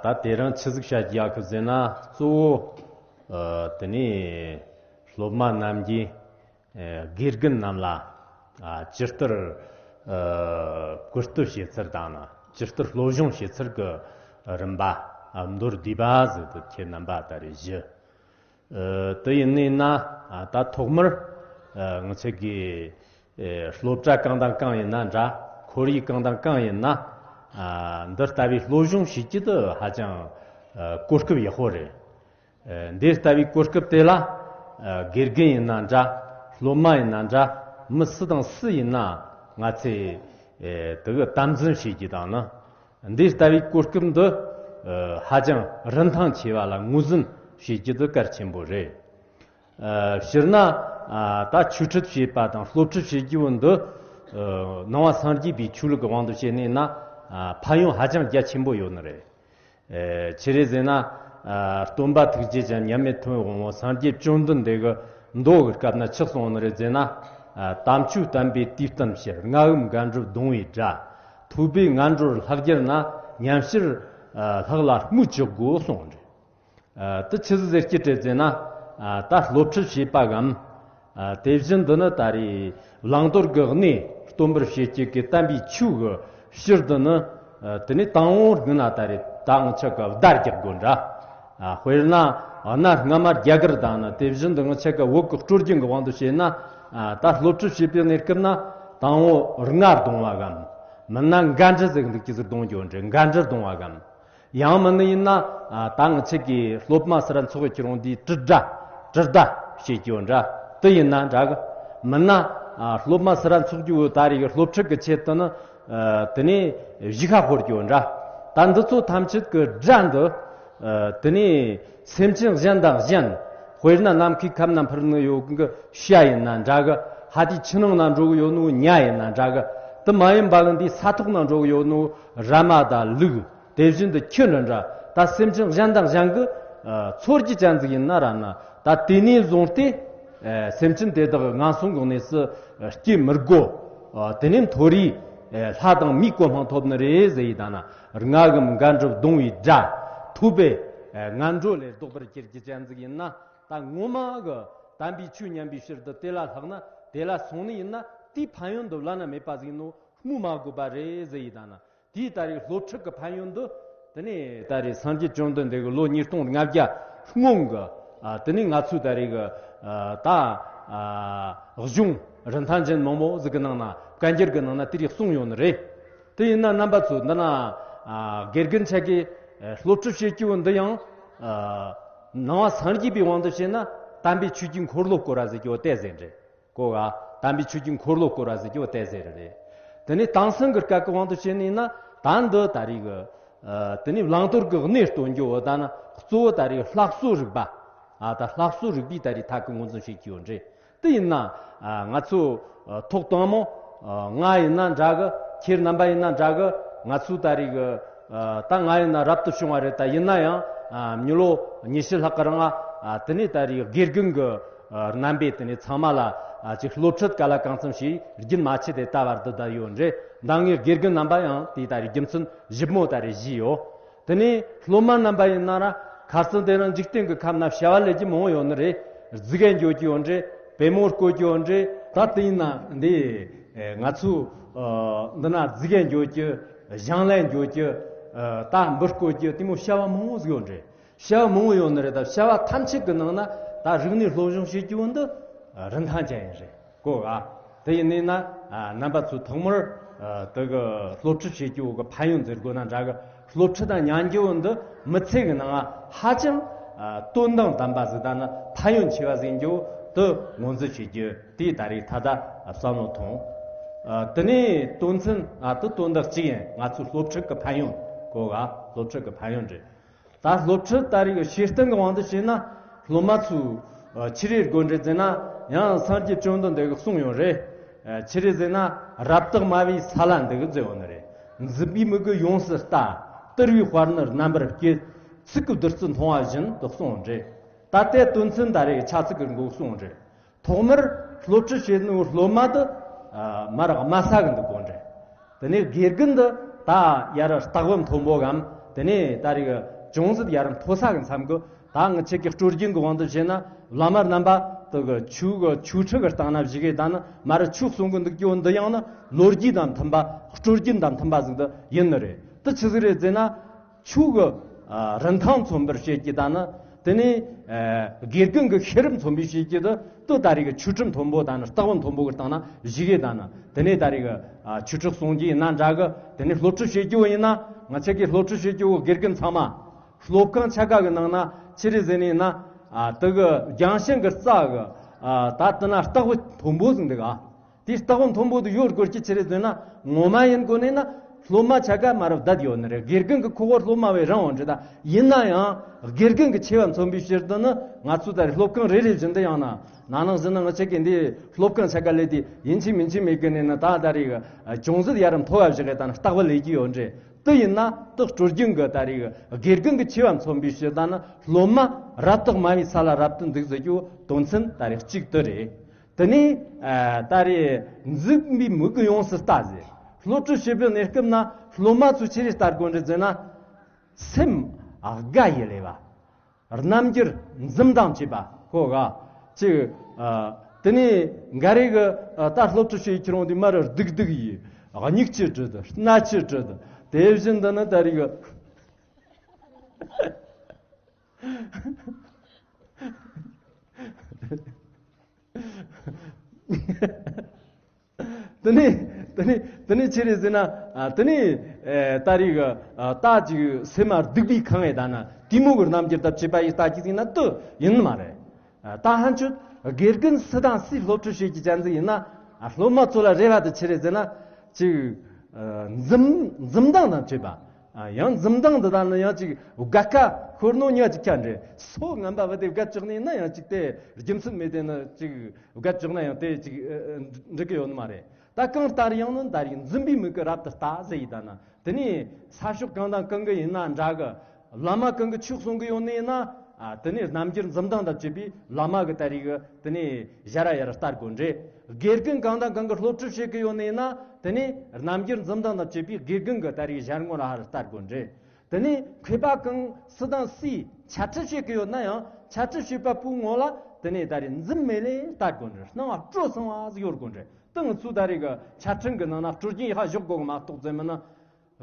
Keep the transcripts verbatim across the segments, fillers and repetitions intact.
ད་དེ་རིང་ཆི་ཟིག་བཤད་རྒྱུ་ཡོད་གི་ཟེར་ན། གཙོ་བོ་ཨ་དེ་ནས་སློབ་མ་རྣམས་ཀྱིས་ཨ་དགེ་རྒན་རྣམས་ལ་ཨ་ཇི་ལྟར་ཨ་གུས་བཏུད་བྱེད་ཚུལ་དང་ན། ཇི་ལྟར་སློབ་སྦྱོང་བྱེད་ཚུལ་གྱི་རིམ་པ་ཨ་མདོར་བསྡུས་པ་ཟིག་ཏུ་ཁྱེད་རྣམ་པ་ད་རེས་ཞུ། ཨ་དེ་ཡིན་ནི་ན། ཨ་ད་ཐོག་མར་ཨ་ང་ཚོ་གི་ཨེ་སློབ་གྲྭ་གང་དང་གང་ཡིན་ན་འདྲ། ཁོར་ཡུག་གང་དང་གང་ཡིན་ན། ཨ་འདི་ལྟ་བུའི་སློབ་སྦྱོང་བྱེད་རྒྱུ་དེ་ཧ་ཅང་ཨ་གོ་སྐབས་ཡག་པོ་རེད། ཨ་འདི་ལྟ་བུའི་གོ་སྐབས་དེ་ལ་ཨ་དགེ་རྒན་ཡིན་ན་འདྲ། སློབ་མ་ཡིན་ན་འདྲ། མི་སུ་དང་སུ་ཡིན་ན་ང་ཚོས་ཨེ་དེ་གི་དམ་འཛིན་བྱེད་རྒྱུ་དང་ནི། འདི་ལྟ་བུའི་གོ་སྐབས་འདི་ཨ་ཧ་ཅང་རིན་ཐང་ཆེ་བ་ལ་ངོས་འཛིན་བྱེད་རྒྱུ་དེ་གལ་ཆེན་པོ་རེད། ཨ་སྤྱིར་ན་ཨ་ད་ཆོས་ཁྲིད་བྱེད་པ་དང་སློབ་ཁྲིད་བྱེད་རྒྱུ་བོ་འདི་ཨ་ནང་པ་སངས་རྒྱས་པའི་ཆོས་ལུགས་ཀྱི་དབང་དུ་བྱས་ནས་ན། ཨ་ཕན་ཡོན་ཧ་ཅང་རྒྱ་ཆེན་པོ་ཡོད་ནི་རེད། ཨེ་ཆི་རེད་ཟེར་ན། ཨ་སྟོན་པ་ཐུགས་རྗེ་ཅན་མཉམ་མེད་ཐུན་དབང་པོ་སངས་རྒྱས་བཅོམ་ལྡན་འདས་ཀྱི་མདོ་གི་སྐབས་ན་ཆི་གསུངས་ནི་རེད་ཟེར་ན། ཨ་དམ་ཆོས་བསྟན་པའི་དུས་གཏན་ཕྱིར། རྔ་བོའི་འགན་སྒྲུབ་གདུང་བའི་དགྲ། ཐུབ་པའི་ངན་འགྲོར་ལྷག་གྱུར་ན། ཉམས་ཕྱིར་ཨ་ལྷག་ལ་དམོད་བཅག་དགོས་གསུངས་རེད། ཨ་དེ་ཆི་ཟིག་ཟེར་རྒྱུ་རེད་ཟེར་ན། ཨ་ད་སློབ་ཁྲིད་བྱེད་པ་གམ། ཨ་དེ་བཞིན་དུ་ནི་ད་རེས་བླང་དོར་གྱི་གནས་སྟོན་པར་བྱེད་རྒྱུ་གི་བསྟན་པའི་ཆོས་ཀྱི་ཕྱིར་དུ་ནི། ཨ་དེ་ནས་དང་པོ་སྔོན་ན་ད་རེས་ད་ང་ཆོ་གི་བརྡ་རྒྱག་དགོས་འདྲ། ཨ་དཔེར་ན་གནའ་སྔ་མ་རྒྱ་གར་དང་ནི། དེ་བཞིན་དུ་ང་ཆོ་གི་བོད་ཀྱི་སྲོལ་རྒྱུན་གྱི་དབང་དུ་བྱས་ན། ཨ་ད་སློབ་ཁྲིད་བྱེད་པའི་གནས་སྐབས་ན་དང་པོ་རྔ་རྡུང་བ་གམ། མིན་ན་འགན་འཁྲི་ཟེར་འདུག་རྒྱུ་ཟིག་རྡུང་རྒྱུ་འདྲ། འགན་འཁྲི་རྡུང་བ་གམ། ཡང་མིན་ནི་ཡིན་ན། ཨ་ད་ང་ཆོ་གི་སློབ་མ་སུ་ར་འཚོགས་ཀྱི་རུང་དེའི་དྲིལ་བརྡ། དྲིལ་བརྡ་བྱེད་རྒྱུ་འདྲ། དེ་ཡིན་ན་འདྲ་གི། མིན་ན་ཨ་སློབ་མ་སུ་ར་འཚོགས་རྒྱུ་བོ་ད་རེས་ཀྱི་སློབ་ཁྲིད་ཀྱི་ཆེད་དུ་ནི། ཨ་དེ་ནས་གཞིས་ཁ་ཤོར་རྒྱུ་འདྲ། ད་འདི་ཚོ་ཐམས་ཅད་ཀྱི་སྒྲ་འདི། ཨ་དེ་ནས་སེམས་ཅན་གཞན་དང་གཞན། དཔེར་ན་ནམ་མཁའི་ཁམས་ན་འཕུར་ནི་ཡོད་གི་བྱ་ཡིན་ན་འདྲ་གི། ཧ་དེའི་ཆུ་ནང་ན་འགྲོ་གི་ཡོད་ནོ་ཉ་ཡིན་ན་འདྲ་གི། དེ་མ་ཡིན་པ་གི་འདིའི་ས་ཐོག་ན་འགྲོ་གི་ཡོད་ནོ་ར་མ་དང་ལུག། དེ་བཞིན་དུ་ཁྱི་འདྲ་འདྲ། ད་སེམས་ཅན་གཞན་དང་གཞན་གྱི་ཨ་ཚོར་རྒྱུ་ཅན་ཟིག་ཡིན་ན་ར་ན། ད་དེ་ནས་བཟུང་སྟེ། ཨ་སེམས་ཅན་དེ་དག་ངན་སོང་གི་གནས་སུ་ཨ་སྐྱེ་མི་དགོ། ཨ་དེ་ནས་མཐོ་རིས་ཨ་ལྷ་དང་མིའི་གོ་འཕང་ཐོབ་ནི་རེད་ཟེར་ཡི་ད་ན། རྔ་གམ་འགན་སྒྲུབ་གདུང་བའི་དགྲ། ཐུབ་པས་ཨ་ངན་འགྲོ་ལས་ལྡོག་པར་གྱུར་རྒྱུ་ཅན་ཟིག་ཡིན་ན། ད་ངོ་མ་གི་དམ་པའི་ཆོས་ཉན་པའི་ཕྱིར་དུ་དེ་ལ་ལྷག་ན། དེ་ལ་སོང་ནི་ཡིན་ན། དེའི་ཕན་ཡོན་དུ་བླ་ན་མེད་པ་ཟིག་ནོ་སྨོས་མ་དགོས་པ་རེད་ཟེར་ཡི་ད་ན། དེའི་ད་རེས་སློབ་ཁྲིད་ཀྱི་ཕན་ཡོན་འདི། དེ་ནས་ད་རེས་སངས་རྒྱས་བཅོམ་ལྡན་འདས་ཀྱི་ལོ་ཉིས་སྟོང་ལྔ་བརྒྱ་སྔོན་གྱི། ཨ་དེ་ནས་ང་ཚོའི་ད་རེས་ཀྱི་ཨ་ད་ཨ་གཞུང་རིན་ཐང་ཅན་མང་པོ་ཟིག་གི་ནང་ན། བཀའ་འགྱུར་གྱི་ནང་ན་དེ་རིགས་གསུངས་ཡོད་ནི་རེད། དེ་ཡིན་ན་རྣམ་པ་ཚོ་འདི་ན་ཨ་དགེ་རྒན་ཆ་གིས་ཨ་སློབ་ཁྲིད་བྱེད་རྒྱུ་འདི་ཡང་། ཨ་ནང་པ་སངས་རྒྱས་པའི་དབང་དུ་བྱས་ན་དམ་པའི་ཆོས་ཀྱི་འཁོར་ལོ་བསྐོར་བ་ཟེར་རྒྱུ་དེ་ཟེར་རེད། གོ་ག། དམ་པའི་ཆོས་ཀྱི་འཁོར་ལོ་བསྐོར་བ་ཟེར་རྒྱུ་དེ་ཟེར་རེད། དེ་ནས་དེང་སང་གི་སྐབས་ཀྱི་དབང་དུ་བྱས་ནས་ན། ད་འདི་ད་རེས་ཀྱི་ཨ་དེ་ནས་བླང་དོར་གྱི་གནས་སྟོན་རྒྱུ་བོ་ད་ན། གཙོ་བོ་ད་རེས་ལྷ་གསོལ་རིག་པ། ཨ་ད་ལྷ་གསོལ་རིག་པའི་ད་རེས་ཐད་ཀྱི་ངོས་འཛིན་བྱེད་ཀྱི་ཡོད་རེད། དེ་ཡིན་ན་ཨ་ང་ཚོ་ཨ་ཐོག་དང་པོ་ཨ་ང་ཡིན་ན་འདྲ་གི། ཁྱེད་རྣམ་པ་ཡིན་ན་འདྲ་གི། ང་ཚོ་ད་རེས་ཀྱི་ཨ་ད་ང་ཡིན་ན་རབ་ཏུ་བྱུང་བ་རེད། ད་ཡིན་ན་ཡང་ཨ་མྱི་ལོ་ཉི་ཤུ་ལྷག་གི་རིང་ཨ་དེ་ནས་ད་རེས་དགེ་རྒན་གྱི་ཨ་རྣམ་པས་དེ་ནས་ཚང་མ་ལ་ཨ་ཅིག་སློབ་ཁྲིད་ག་ལ་གང་འཚམ་ཞིག་རྒྱུན་མ་ཆད་དེ་ད་བར་དུ་བསྡད་ཡོད་རེད། ད་ངའི་དགེ་རྒན་རྣམ་པ་ཡང་དེ་ད་རེས་རྒྱུ་མཚན་ཞིབ་མོ་ད་རེས་ཞུས་ཡོད། དེ་ནས་སློབ་མ་རྣམ་པ་ཡིན་ན་ར། ཁ་སང་དེ་རིང་འཇིག་རྟེན་གྱི་ཁམས་ན་བྱ་བ་ལས་རྒྱུ་མང་པོ་ཡོད་ནི་རེད། རྫི་གན་འགྱོ་རྒྱུ་ཡོད་རེད། པད་མོ་རྐོ་རྒྱུ་ཡོད་རེད། ད་དེ་ཡིན་ན་འདི་ཨེ་ང་ཚོ་ཨ་འདི་ན་རྫི་གན་འགྱོ་རྒྱུ། ཞིང་ལས་འགྱོ་རྒྱུ། ཨ་ད་འབུ་རྐོ་རྒྱུ། དེ་མོ་བྱ་བ་མང་པོ་ཟིག་ཡོད་རེད། བྱ་བ་མང་པོ་ཡོད་ནི་རེད། ད་བྱ་བ་ཐམས་ཅད་ཀྱི་ནང་ན་ད་རིག་གནས་སློབ་སྦྱོང་བྱེད་རྒྱུ་འདི་རིན་ཐང་ཅན་ཡིན་རེད། གོ་ག། དེ་ཡིན་ནི་ན་ཨ་རྣམ་པ་ཚོས་ཐོག་མར་ཨ་དེ་གི་སློབ་ཁྲིད་བྱེད་རྒྱུ་གི་ཕན་ཡོན་ཟེར་དགོས་ན་འདྲ་གི། སློབ་ཁྲིད་དང་ཉན་རྒྱུ་འདི་མི་ཚེ་གི་ནང་ཧ་ཅང་ཨ་དོན་དང་ལྡན་པ་ཟིག་དང་ནི་ཕན་ཡོན་ཆེ་བ་ཟིག་ཡིན་རྒྱུ་དེ་ངོས་འཛིན་བྱེད་རྒྱུ་དེ་ད་རེས་ད་ལྟ་བསམ་བློ་ཐོངས། ཨ་དེ་ནས་དོན་ཚན་ཨ་དེ་དོན་དག་གཅིག་ཡིན། ང་ཚོའི་སློབ་ཁྲིད་ཀྱི་ཕན་ཡོན། གོ་ག། སློབ་ཁྲིད་ཀྱི་ཕན་ཡོན་རེད། ད་སློབ་ཁྲིད་ད་རེས་ཀྱི་བཤད་སྟངས་ཀྱི་དབང་དུ་བྱས་ན། སློབ་མ་ཚོས་ཨ་ཆི་རེད་དགོས་འདྲེ་ཟེར་ན། ཡང་སངས་རྒྱས་བཅོམ་ལྡན་འདས་ཀྱིས་གསུངས་ཡོད་རེད། ཨ་ཆི་རེད་ཟེར་ན། རབ་བཏགས་སྨྲ་བའི་ས་ལ་འདུག་ཟེར་ཡོད་ནི་རེད། འཛིན་པའི་མི་དགེ་ཡོངས་སུ་ལྟ། དུལ་བའི་དཔལ་ནི་རྣམ་པར་བསྐྱེད། ཚིག་གི་བདུད་རྩི་འཐུང་བ་བཞིན་དུ་གསུངས་ཡོད་རེད། ད་ལྟའི་དོན་ཚན་ད་རེས་ཀྱི་ཆ་ཚིག་གི་འགོ་གསུངས་ཡོད་རེད། ཐོག་མར་སློབ་ཁྲིད་བྱེད་ནོ་སློབ་མ་དེ་ཨ་མར་དམའ་ས་གི་འདུག་དགོས་རེད། དེ་ནས་དགེ་རྒན་དེ་ད་ཡར་སྟག་བུ་མཐོན་པོ་གམ། དེ་ནས་ད་རེས་ཅུང་ཟད་ཡར་མཐོ་ས་གི་མཚམས་ཀྱི་ད་ང་ཆེ་གི་སྲོལ་རྒྱུན་གྱི་དབང་དུ་བྱས་ན། བླ་མ་རྣམ་པ་དེ་གི་ཆོས་གི་ཆོས་ཁྲི་གི་སྟེང་ན་བཞུགས་གི་ད་ནི་མ་རུ་ཆོས་གསུང་གི་འདུག་རྒྱུ་འདི་ཡང་ནི་ལོ་རྒྱུས་དང་མཐུན་པ། སྲོལ་རྒྱུན་དང་མཐུན་པ་ཟིག་འདི་ཡིན་ནི་རེད། དེ་ཆི་ཟིག་རེད་ཟེར་ན། ཆོས་གི་རིན་ཐང་མཚོན་པར་བྱེད་ཀྱི་ད་ནི། དེ་ནས་དགེ་རྒན་གྱི་ཤེས་རབ་མཚོན་པའི་བྱེད་ཀྱི་དེ་དེ་ད་རེས་ཀྱི་ཆོས་ཁྲི་མཐོན་པོ་ད་ནི་སྟེགས་བུ་མཐོན་པོ་གི་སྟེང་ན་བཞུགས་གི་ད་ནི། དེ་ནས་ད་རེས་ཀྱི་ཆོས་ཁྲི་གསུང་རྒྱུ་ཡིན་ན་འདྲ་གི། དེ་ནས་སློབ་ཁྲིད་བྱེད་རྒྱུ་ཡིན་ན། ང་ཆེ་གི་སློབ་ཁྲིད་བྱེད་རྒྱུ་བོ་དགེ་རྒན་ཚང་མ། སློབ་ཁང་ཆ་ག་གི་ནང་ན་ཆི་རེད་ཟེར་ནས་ན། དེ་གི་རྒྱང་ཤིང་གི་རྩ་གི་ད་དེ་ན་སྟེགས་བུ་མཐོན་པོ་ཟིག་འདུག་ཨ། དེའི་སྟེགས་བུ་མཐོན་པོ་དེ་ཡོད་དགོས་ཀྱི་ཆི་རེད་ཟེར་ན། ངོ་མ་ཡིན་དགོས་ནས་ན། སློབ་མ་ཆ་ག་མ་རབས་བསྡད་ཡོད་ནི་རེད། དགེ་རྒན་གྱི་ཁོག་པ་སློབ་མ་བས་རིང་བ་འདྲ་ད། ཡིན་ན་ཡང་དགེ་རྒན་གྱི་ཆེ་བ་མཚོན་པའི་ཕྱིར་དུ་ནི། ང་ཚོ་ད་རེས་སློབ་ཁང་རེ་རེ་བཞིན་དུ་ཡང་ན། ན་ནིང་བཞིན་ན་ང་ཆེ་གི་འདི་སློབ་ཁང་ཆ་ག་ལས་དེ་ཡིན་གཅིག་མིན་གཅིག་མེད་གི་ནས་ན། ད་ད་རེས་ཅུང་ཟད་ཡར་མཐོ་བ་བཞག་གི་ད་ནི་སྟེགས་བུ་ལས་ཀྱི་ཡོད་འདྲ། དེ་ཡིན་ན་དེ་སྲོལ་རྒྱུན་གྱི་ད་རེས་དགེ་རྒན་གྱི་ཆེ་བ་མཚོན་པའི་ཕྱིར་དུ་ནི། སློབ་མ་རབ་ཏུ་དམའ་བའི་ས་ལ་རབ་ཏུ་འདུག་ཟེར་རྒྱུ་དོན་ཚན་ད་རེས་གཅིག་དེ་རེད། དེ་ནས་ད་རེས་འཛུམ་པའི་མིག་གིས་ཡོངས་སུ་ལྟ་ཟེར། སློབ་ཁྲིད་བྱེད་པའི་གནས་སྐབས་ན་སློབ་མ་ཚོས་ཆི་རེ་ལྟ་དགོས་རེད་ཟེར་ན། སེམས་དགའ་ཡི་ལས་པ། རྣམ་འགྱུར་འཛུམ་མདངས་བྱེད་པ་ཁོ་ག་ཅིག་དེ་ནས་འགའ་རེ་གི་ད་སློབ་ཁྲིད་བྱེད་ཁྱེར་འོང་དུས་མར་སྡུག་སྡུག་ཡིས། མྱིག་ཆུ་བྲི་དུ། སྣ་ཆུ་བྲི་དུ། དེ་བཞིན་དུ་ནི་ད་རེས་གི་དེ་ནས་དེ་ནས་དེ་ནས་ཆི་རེད་ཟེར་ན། དེ་ནས་ད་རེས་ད་ཅིག་སེམས་མ་སྡུག་པའི་ཁང་ངེ་ད་ན་དེ་མོ་གི་རྣམ་འགྱུར་ད་བྱེད་པ་ཡི་ལྟ་ཅི་ཟིན་ན་དུ་ཡིན་མ་རེད། ད་ཧན་ཆོད་དགེ་རྒན་སུ་དང་སུས་སློབ་ཁྲིད་བྱེད་ཀྱི་ཅན་ཟིག་ཡིན་ན། སློབ་མ་ཚོ་ལ་རེ་བ་དུ་ཆི་རེད་ཟེར་ན། ཅིག་འཛུམ་འཛུམ་མདངས་དང་བཅས་པ། ཡང་འཛུམ་མདངས་འདི་དང་ནི་ཡང་ཅིག་དགའ་ཁ་ཤོར་ནོ་ཉག་ཅིག་ཁྱ་འདྲེ། སོ་ངན་པ་བ་དེ་དགའ་ཅོག་ནས་ན་ཡང་ཅིག་དེ་རྒྱུ་མཚན་མེད་དེ་ནི་ཅིག་དགའ་ཅོག་ན་ཡང་དེ་ཅིག་འགྲིག་གི་ཡོད་ནི་མ་རེད། ད་གང་ལྟར་ཡང་ནི་ད་རེས་འཛུམ་པའི་མིག་གིས་རབ་ཏུ་ལྟ་ཟེར་ཡི་ད་ན། དེ་ནས་ས་ཕྱོགས་གང་དང་གང་གི་ཡིན་ན་འདྲ་གི། བླ་མ་གང་གི་ཆོས་གསུང་གི་ཡོད་ནི་ཡིན་ན། དེ་ནས་རྣམ་འགྱུར་འཛུམ་མདངས་དང་བཅས་པའི་བླ་མ་གི་ད་རེས་གི་དེ་ནས་ཞལ་ར་ཡར་ལྟ་དགོས་འདྲེ། དགེ་རྒན་གང་དང་གང་གི་སློབ་ཁྲིད་བྱེད་གི་ཡོད་ནི་ཡིན་ན། དེ་ནས་རྣམ་འགྱུར་འཛུམ་མདངས་དང་བཅས་པའི་དགེ་རྒན་གི་ད་རེས་ཞལ་ངོ་ལ་ཧར་ལྟ་དགོས་འདྲེ། དེ་ནས་མཁས་པ་གང་སུ་དང་སུས་ཆ་ཁྲིད་བྱེད་གི་ཡོད་ན་ཡང་ཆ་ཁྲིད་བྱེད་པ་པོའི་ངོ་ལ་དེ་ནས་ད་རེས་འཛུམ་མེད་ལེ་ལྟ་དགོས་འདྲེ། སྣང་བ་སྤྲོ་སོང་བ་ཟིག་ཡོད་དགོས་འདྲེ། ཏང་ཚུ་ད་རེས་གི་ཆ་འཕྲིན་གི་ནང་ན་སྲོལ་རྒྱུན་ཡག་ཞོག་གོ་གི་མ་གཏོགས་ཙམ་མིན་ན།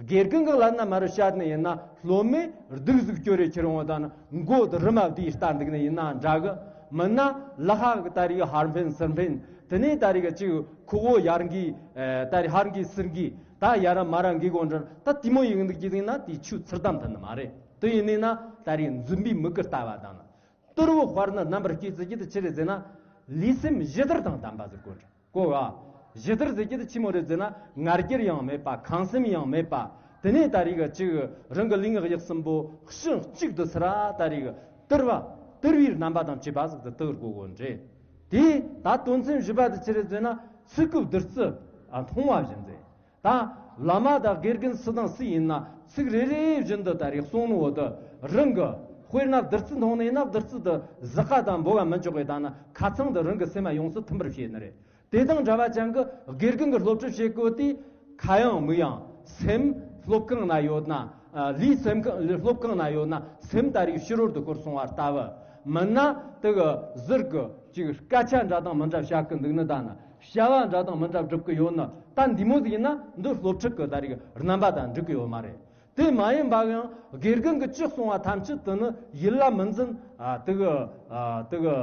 དགེ་རྒན་གི་ལན་ན་མ་རུ་བཤད་ནི་ཡིན་ན་སློབ་མས་སྡུག་ཟུག་སྐྱོ་རེ་ཁྱེར་འོང་བ་དང་མགོ་དུ་རི་མ་བདུད་ལྟ་འདུག་ནི་ཡིན་ན་འདྲ་གི། མིན་ན་ལ་ཧ་གི་ད་རེས་གི་ཧར་འཕེན་ཟུར་འཕེན། དེ་ནས་ད་རེས་གི་ཅིག་ཁོ་བོ་ཡར་འགི་ད་རེས་ཧར་འགི་ཟུར་འགི་ད་ཡར་མ་ར་འགི་གོ་འདྲ་ད་དེ་མོ་ཡིན་འདུག་གི་ཟིན་ན་དེ་ཆུ་ཚུར་དམ་དུ་ནི་མ་རེད། དེ་ཡིན་ནི་ན་ད་རེས་འཛུམ་པའི་མིག་གི་ལྟ་བ་དང་ན། དུར་བོ་དཔར་ན་རྣམ་པར་སྐྱེས་ཟེར་གྱི་དེ་ཆི་རེད་ཟེར་ན། ལུས་སེམས་ཞི་དུལ་དང་ལྡན་པ་ཟེར་གོ་འདྲ་གོ་ག་ཞི་དུལ་ཟེར་གྱི་དེ་ཆི་མོ་རེད་ཟེར་ན། ང་རྒྱལ་ཡང་མེད་པ། ཁེངས་སེམས་ཡང་མེད་པ། དེ་ནས་ད་རེས་གི་ཅིག་རང་གི་ལུས་ངག་ཡིད་གསུམ་པོ་ཤིན་གཅིག་ཏུ་ཚུར་ར་ད་རེས་གི་དུར་བ་དུར་བའི་རྣམ་པ་དང་བཅས་པ་ཟིག་ཏུ་དུར་གོ་གོ་འདྲེ། དེ་ད་དོན་ཚན་བཞི་པ་དེ་ཆི་རེད་ཟེར་ན། ཚིག་གི་བདུད་རྩི་མཐོང་བ་བཞིན་ཟེར། ད་བླ་མ་དང་དགེ་རྒན་སུ་དང་སུ་ཡིན་ན་ཚིག་རེ་རེ་བཞིན་དུ་ད་རེས་གསུང་ནོ་བོ་དུ་རང་གི། དཔེར་ན་བདུད་རྩི་འཐུང་ནས་ན་བདུད་རྩི་དུ་ཟ་ཁ་དང་འབོ་བ་མི་འཇོག་པའི་ད་ན་ཁ་ཚང་དུ་རང་གི་སེམས་མ་ཡོངས་སུ་ཐིམ་པར་བྱེད་ནི་རེད། དེ་དང་འདྲ་བ་ཅན་གྱི་དགེ་རྒན་གྱི་སློབ་ཁྲིད་བྱེད་དགོས་དུས་ཁ་ཡང་མིག་ཡང་སེམས་སློབ་ཁང་ན་ཡོད་ན། ལུས་སེམས་ཁང་སློབ་ཁང་ན་ཡོད་ན་སེམས་ད་རེས་ཕྱི་རོལ་དུ་འཁོར་སོང་བ་ལྟ་བུ། མིན་ན་དེ་གི་ཟུར་གི་ཅིག་སྐད་ཆ་འདྲ་དང་མི་འདྲ་བཤད་གི་འདུག་ནི་ད་ན། བྱ་བ་འདྲ་དང་མི་འདྲ་སྒྲུབ་ཀྱི་ཡོད་ནི་ད་འདི་མོ་ཟིག་ཡིན་ན་འདི་སློབ་ཁྲིད་ཀྱི་ད་རེས་རྣམ་པ་དང་འགྲིག་གི་ཡོད་མ་རེད། དེ་མ་ཡིན་པ་ཡང་དགེ་རྒན་གྱི་ཅི་གསུང་བ་ཐམས་ཅད་དུ་ནི་ཡིད་ལ་མི་འཛིན། ཨ་དེ་གི་ཨ་དེ་གི་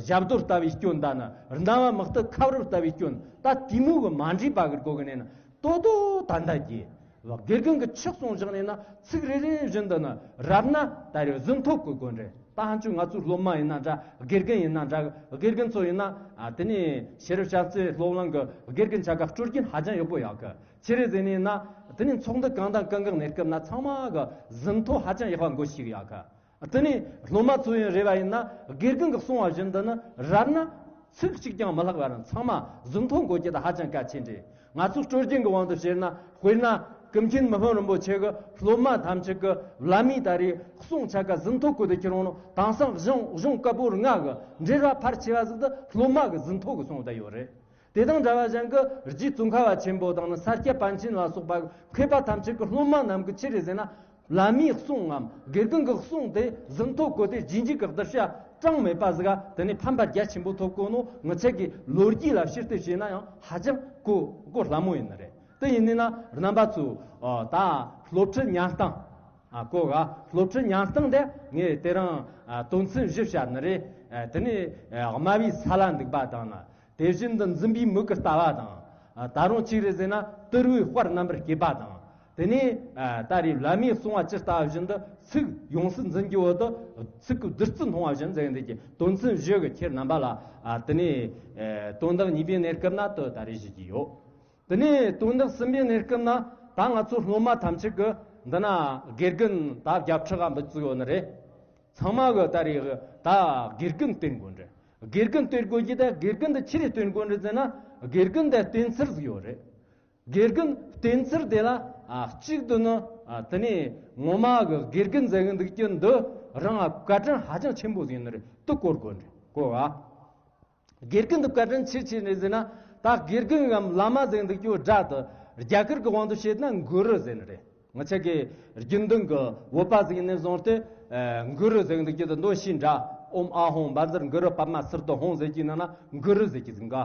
ཞབས་རྡོལ་ལྟ་བུའི་སྐྱོན་ད་ནི། སྣང་བ་མི་གཏད་ཁབ་རིལ་ལྟ་བུའི་སྐྱོན་ད་དེ་མོ་གི་མ་འདྲེས་པ་གི་སྒོ་གི་ནས་ནི་ཏོ་ཏོ་ད་འདའ་གྱིས། དགེ་རྒན་གྱི་ཆི་གསུང་བཞག་ནས་ན་ཚིག་རེ་རེ་བཞིན་དུ་ནི་རབ་ན་ད་རེས་ཟིན་ཐོ་བཀོད་དགོས་རེད། ད་ཧན་ཆུ་ང་ཚོའི་སློབ་མ་ཡིན་ན་འདྲ། དགེ་རྒན་ཡིན་ན་འདྲ། དགེ་རྒན་ཚོ་ཡིན་ན་ཨ་དེ་ནས་ཤེས་རབ་བྱམས་བརྩེ་སློབ་གླིང་གི་དགེ་རྒན་ཆ་ག་སྲོལ་རྒྱུན་ཧ་ཅང་ཡག་པོ་ཡོད་གི། ཆི་རེད་ཟེར་ནས་ན་དེ་ནས་ཚོགས་འདུ་གང་དང་གང་གི་གནས་སྐབས་ན་ཚང་མ་གི་ཟིན་ཐོ་ཧ་ཅང་ཡག་པ་འགོད་ཤེས་ཡོད་གི། དེ་ནས་སློབ་མ་ཚོ་ཡང་རེ་བ་ཡིན་ན་དགེ་རྒན་གྱིས་གསུང་བ་བཞིན་དུ་ནི་རབ་ན་ཚིག་གཅིག་ཀྱང་མི་ལྷག་པར་ཚང་མ་ཟིན་ཐོ་འགོད་རྒྱུ་དེ་ཧ་ཅང་གལ་ཆེན་རེད། ང་ཚོ་སྲོལ་རྒྱུན་གྱི་དབང་དུ་བྱས་ན། དཔེར་ན་ཀུན་མཁྱེན་མི་ཕམ་རིན་པོ་ཆེ་གི་སློབ་མ་ཐམས་ཅད་ཀྱི་བླ་མའི་ད་རེས་གསུང་ཆ་ག་ཟིན་ཐོ་བཀོད་དེ་ཁྱེར་འོང་ནོ། དེང་སང་གཞུང་གཞུང་བཀའ་པོད་ལྔ་གི་འགྲེལ་བ་ཕལ་ཆེ་བ་ཟིག་ཏུ་སློབ་མ་གི་ཟིན་ཐོ་གི་གསུང་བསྡད་ཡོད་རེད། དེ་དང་འདྲ་བ་གཞན་གྱི་རྗེ་ཙོང་ཁ་པ་ཆེན་པོ་དང་ནི་ས་སྐྱ་པཎ་ཆེན་ལ་སོགས་པ་མཁས་པ་ཐམས་ཅད་ཀྱི་སློབ་མ་རྣམས་ཀྱིས་ཆི་རེད་ཟེར་ན། བླ་མའི་གསུང་ངམ་དགེ་རྒན་གྱི་གསུང་དེ་ཟིན་ཐོ་བཀོད་དེ་རྗེས་འཇུག་གི་གདུལ་བྱ་གྲངས་མེད་པ་ཟིག་ག་དེ་ནས་ཕན་པ་རྒྱ་ཆེན་པོ་ཐོབ་གོ་ནོ། ངི་ཆ་གི་ལོ་རྒྱུས་ལ་ཕྱིར་བལྟས་བྱས་ན་ཡང་ཧ་ཅང་གོ་གོ་སླ་མོ་ཡིན་ནི་རེད། དེ་ཡིན་ནི་ན་རྣམ་པ་ཚོ་ད་སློབ་ཁྲིད་ཉན་སྟངས། ཨ་གོ་ག་སློབ་ཁྲིད་ཉན་སྟངས་དེ་ངས་དེ་རིང་དོན་ཚན་བཞི་བཤད་ནི་རེད། དེ་ནས་དམའ་བའི་ས་ལ་འདུག་པ་དང་ན། དེ་བཞིན་དུ་འཛིན་པའི་མིག་གི་ལྟ་བ་དང་། ད་རུང་གཅིག་རེད་ཟེར་ན་དུར་བའི་དཔལ་རྣམ་པར་བསྐྱེད་པ་དང་། དེ་ནས་ད་རེས་བླ་མའི་གསུང་བ་ཇི་ལྟ་བ་བཞིན་དུ་ཚིག་ཡོངས་སུ་འཛིན་རྒྱུ་བོ་དུ་ཚིག་གི་བདུད་རྩི་མཐོང་བ་བཞིན་ཟེར་འདི་གི་དོན་ཚན་བཞི་གི་ཁྱེར་རྣམ་པ་ལ། དེ་ནས་དོན་དག་གཉིས་པའི་གནས་སྐབས་ན་དུ་ད་རེས་ཞུ་རྒྱུ་ཡོད། དེ་ནས་དོན་དག་གསུམ་པའི་གནས་སྐབས་ན་ད་ང་ཚོ་སློབ་མ་ཐམས་ཅད་ཀྱི་འདི་ན་དགེ་རྒན་ད་བརྒྱ་ཕྲག་ག་འབུད་བཙུགས་ཡོད་ནི་རེད། ཚང་མ་གི་ད་རེས་ད་དགེ་རྒན་བསྟེན་དགོས་རེད། དགེ་རྒན་བསྟེན་དགོས་ཀྱི་ད་དགེ་རྒན་དེ་ཆི་རེད་བསྟེན་དགོས་རེད་ཟེར་ན། དགེ་རྒན་དེ་བསྟེན་ཚུལ་ཟིག་ཡོད་རེད། དགེ་རྒན་བསྟེན་ཚུལ་དེ་ལ་ཨ་གཅིག་ཏུ་ནི་ཨ་དེ་ནས་ངོ་མ་གི་དགེ་རྒན་ཟེར་གི་འདུག་རྒྱུ་འདི་རང་ཨ་བཀའ་དྲིན་ཧ་ཅང་ཆེན་པོ་ཟིག་ཡིན་ནི་རེད། དེ་གོ་དགོས་རེད། གོ་ཨ། དགེ་རྒན་དེ་བཀའ་དྲིན་ཆེ་ཆེ་རེད་ཟེར་ན། ད་དགེ་རྒན་གམ་བླ་མ་ཟེར་གི་འདུག་རྒྱུ་སྒྲ་དེ་རྒྱ་གར་གི་དབང་དུ་བྱས་ན་གུ་རུ་ཟེར་ནི་རེད། ང་ཆ་གི་རྒྱུན་ལྡན་གི་བོད་པ་ཟིག་ནས་བཟུང་སྟེ་ཨ་གུ་རུ་ཟེར་གི་འདུག་རྒྱུ་དེ་འདོན་ཤེས་འདྲ། ཨོཾ་ཨཱཿཧཱུྃ་བཛྲ་གུ་རུ་པདྨ་སིདྡྷི་ཧཱུྃ་ཟེར་གྱི་ནང་ན་གུ་རུ་ཟེར་གྱི་ཟིག་ག་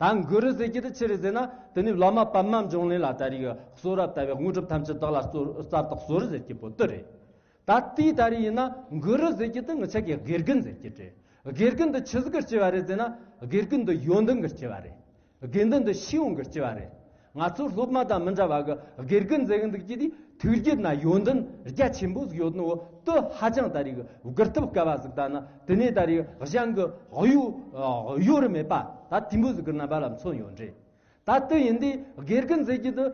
ད་གུ་རུ་ཟེར་གྱི་དེ་ཆི་རེད་ཟེར་ན། དེ་ནི་བླ་མ་པདྨ་འབྱུང་གནས་ལ་ད་རེས་གསོལ་རས་བཏབ་པའི་དངོས་གྲུབ་ཐམས་ཅད་བདག་ལ་སྩོལ་སྩལ་བཏགས་གསོལ་རས་ཟེར་གྱི་བོད་དུ་རེད། ད་དེའི་ད་རེས་ཡིན་ན་གུ་རུ་ཟེར་གྱི་དེ་ང་ཆ་གི་དགེ་རྒན་ཟེར་གྱི་རེད། དགེ་རྒན་དེ་ཆི་ཟིག་གི་སྐྱེ་བ་རེད་ཟེར་ན། དགེ་རྒན་དེ་ཡོན་ཏན་གི་སྐྱེ་བ་རེད། དགེ་འདུན་དེ་ཤེས་ཡོན་གི་སྐྱེ་བ་རེད། ང་ཚོ་སློབ་མ་དང་མི་འདྲ་བ་གི་དགེ་རྒན་ཟེར་གི་འདུག་རྒྱུ་དེ་ཐུགས་རྒྱུད་ན་ཡོན་ཏན་རྒྱ་ཆེན་པོ་ཟིག་ཡོད་ནོ་དེ་ཧ་ཅང་ད་རེས་གི་བཀུར་ཐུབ་དཀའ་བ་ཟིག་ད་ན། དེ་ནས་ད་རེས་གཞན་གི་གཡོ་གཡོ་རུ་མེད་པ་ད་དེ་མོ་ཟིག་གི་རྣམ་པ་ལ་མཚོན་ཡོད་རེད། ད་ལྟ་ཡིན་དུས་དགེ་རྒན་ཟེར་རྒྱུ་དེ་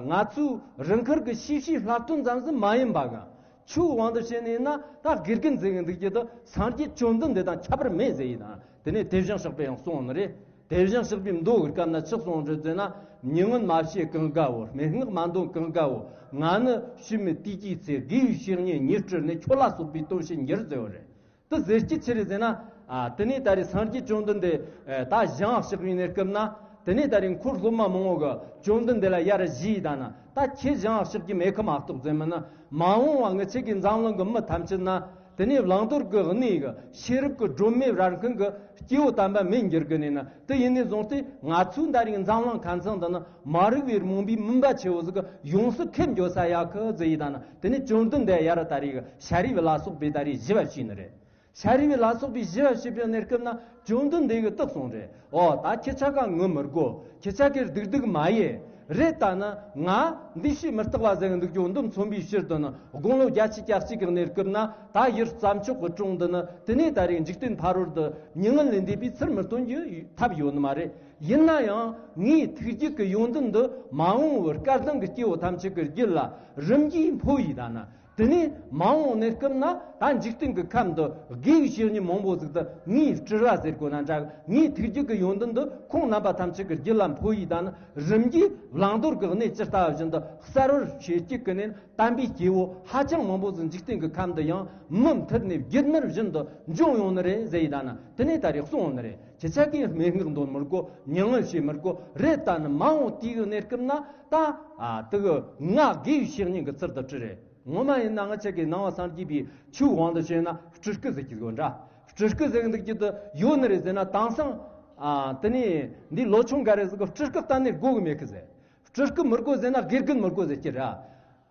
ང་ཚོའི་རང་ཁུལ་གྱི་ཤེས་བྱའི་བསླབ་སྟོན་ཙམ་ཟིག་མ་ཡིན་པ་གི་ཆོས་དབང་དུ་བྱས་ནས་ཡིན་ན། ད་དགེ་རྒན་ཟེར་གི་འདུག་རྒྱུ་དེ་སངས་རྒྱས་བཅོམ་ལྡན་འདས་དང་ཁྱད་པར་མེད་ཟེར་ཡིན་ན། དེ་ནས་དེ་བཞིན་གཤེགས་པས་ཡང་གསུངས་ནི་རེད། དེ་བཞིན་གཤེགས་པའི་མདོ་གི་སྐབས་ན་ཆི་གསུངས་རེད་ཟེར་ན། མྱ་ངན་མ་བྱེད་གང་དགའ་བོ། སྨྲེ་སྔགས་མ་འདོན་གང་དགའ་བོ། ང་ནི་ཕྱི་མའི་དུས་ཀྱི་ཚེ། དགེ་བའི་བཤེས་གཉེན་ཉིད་བཀྲི་ནས། ཁྱོད་ལ་སོགས་པའི་དོན་བྱེད་འགྱུར་ཟེར་བ་རེད། དེ་ཟེར་རྒྱུ་ཆི་རེད་ཟེར་ན། ཨ་དེ་ནས་ད་རེས་སངས་རྒྱས་བཅོམ་ལྡན་འདས་ད་ཞིང་ང་གཤེགས་པའི་གནས་སྐབས་ན། དེ་ནས་ད་རེས་འཁོར་སློབ་མ་མང་བོ་གི་བཅོམ་ལྡན་འདས་ལ་ཡར་ཞུས་ད་ན། ད་ཁྱེད་ཞིང་ང་གཤེགས་རྒྱུ་མེད་ཁི་མ་གཏོགས་ཟེར་མིན་ན། མ་འོངས་པ་ངི་ཆ་གི་འཛམ་གླིང་གི་མི་ཐམས་ཅད་ན། དེ་ནས་བླང་དོར་གི་གནས་གི་ཤེས་རབ་གི་སྒྲོན་མེ་རལ་མཁན་གི་སྐྱེ་བོ་དམ་པ་མེད་འགྱུར་གི་ནས་ན། དེ་ཡིན་ནས་བཟུང་སྟེ་ང་ཚོའི་ད་རེས་འཛམ་གླིང་ཁམས་ཚང་འདི་ན་མ་རིག་པའི་རྨོངས་པའི་མུན་པ་ཆེ་བོ་ཟིག་གི་ཡོངས་སུ་ཁེབས་འགྱོ་ས་ཡག་གི་ཟེར་ཡིན་ད་ན། དེ་ནས་བཅོམ་ལྡན་འདས་ཡར་ད་རེས་གི་ཤཱ་རིའི་བུ་ལ་སོགས་པས་ད་རེས་ཞུ་བ་བྱས་ནི་རེད། ཤཱ་རིའི་བུ་ལ་སོགས་པས་ཞུ་བ་བྱས་པའི་གནས་སྐབས་ན་བཅོམ་ལྡན་འདས་ཀྱིས་དེ་གསུངས་རེད། ཨོ་ད་ཁྱེད་ཆ་ག་ངུ་མི་དགོ། ཁྱེད་ཆ་གིས་སྡུག་སྡུག་མ་ཡེ། རེད་ད་ནི་ང་འདི་ཕྱི་མི་རྟག་པ་ཟེར་གི་འདུག་རྒྱུ་འདི་མཚོན་པའི་ཕྱིར་དུ་ནི། དགུང་ལོ་བརྒྱད་ཅུ་གྱ་གཅིག་གི་གནས་སྐབས་ན་ད་ཡུལ་རྩྭ་མཆོག་གི་དྲུང་དུ་ནི། དེ་ནས་ད་རེས་འཇིག་རྟེན་ཕ་རོལ་དུ་མྱ་ངན་ལས་འདས་པའི་ཚུལ་མི་སྟོན་རྒྱུ་ཐབས་ཡོད་ནི་མ་རེད། ཡིན་ན་ཡང་ངའི་ཐུགས་རྒྱུད་ཀྱི་ཡོན་ཏན་འདི་མ་འོངས་པར་སྐལ་ལྡན་གྱི་སྐྱེ་བོ་ཐམས་ཅད་ཀྱི་རྒྱུད་ལ་རིམ་གྱིས་འཕོ་ཡི་ད་ནི། དེ་ནས་མ་འོངས་གནས་སྐབས་ན་ད་འཇིག་རྟེན་གྱི་ཁམས་འདི་དགེ་བའི་བཤེས་གཉེན་མང་པོ་ཟིག་ཏུ་ངས་སྤྲུལ་བ་ཟེར་དགོས་ན་འདྲ། ངའི་ཐུགས་རྒྱུད་ཀྱི་ཡོན་ཏན་འདི་ཁོང་རྣམ་པ་ཐམས་ཅད་ཀྱི་རྒྱུད་ལ་འཕོ་ཡི་ད་ནི། རིམ་གྱིས་བླང་དོར་གྱི་གནས་ཇི་ལྟ་བ་བཞིན་དུ་གསལ་བར་བྱེད་ཀྱི་ཀུན་ནས་དམ་པའི་སྐྱེ་བོ་ཧ་ཅང་མང་པོ་ཟིག་འཇིག་རྟེན་གྱི་ཁམས་འདི་ཡང་མུ་མཐུད་ནས་རྒྱུད་སྨད་བཞིན་དུ་འབྱུང་ཡོང་ནི་རེད་ཟེར་ཡི་ད་ནི། དེ་ནས་ད་རེས་གསུངས་ཡོང་ནི་རེད། ཁྱེད་ཆ་གིས་སྨྲེ་སྔགས་འདོན་མི་དགོ། མྱ་ངན་བྱེད་མི་དགོ། རེད་ད་ནི་མ་འོངས་དུས་ཀྱི་གནས་སྐབས་ན་ད་ཨ་དེ་གི་ང་དགེ་བའི་བཤེས་གཉེན་གྱི་ཚུལ་དུ་སྤྲུལ་རེད། ངོ་མ་ཡིན་ན་ང་ཆ་གི་ནང་པ་སངས་རྒྱས་པའི་ཆོས་དབང་དུ་བྱས་ན་སྤྲུལ་སྐུ་ཟེར་གྱི་དགོས་འདྲ། སྤྲུལ་སྐུ་ཟེར་གྱི་འདུག་རྒྱུ་དེ་ཡོད་ནི་རེད་ཟེར་ན། དེང་སང་ཨ་དེ་ནས་འདི་ལོ་ཆུང་འགའ་རེ་ཟིག་གི་སྤྲུལ་སྐུ་གཏན་ནས་དགོས་གི་མེད་གི་ཟེར། སྤྲུལ་སྐུ་མི་དགོས་ཟེར་ན་དགེ་རྒན་མི་དགོས་ཟེར་གྱི་རེད།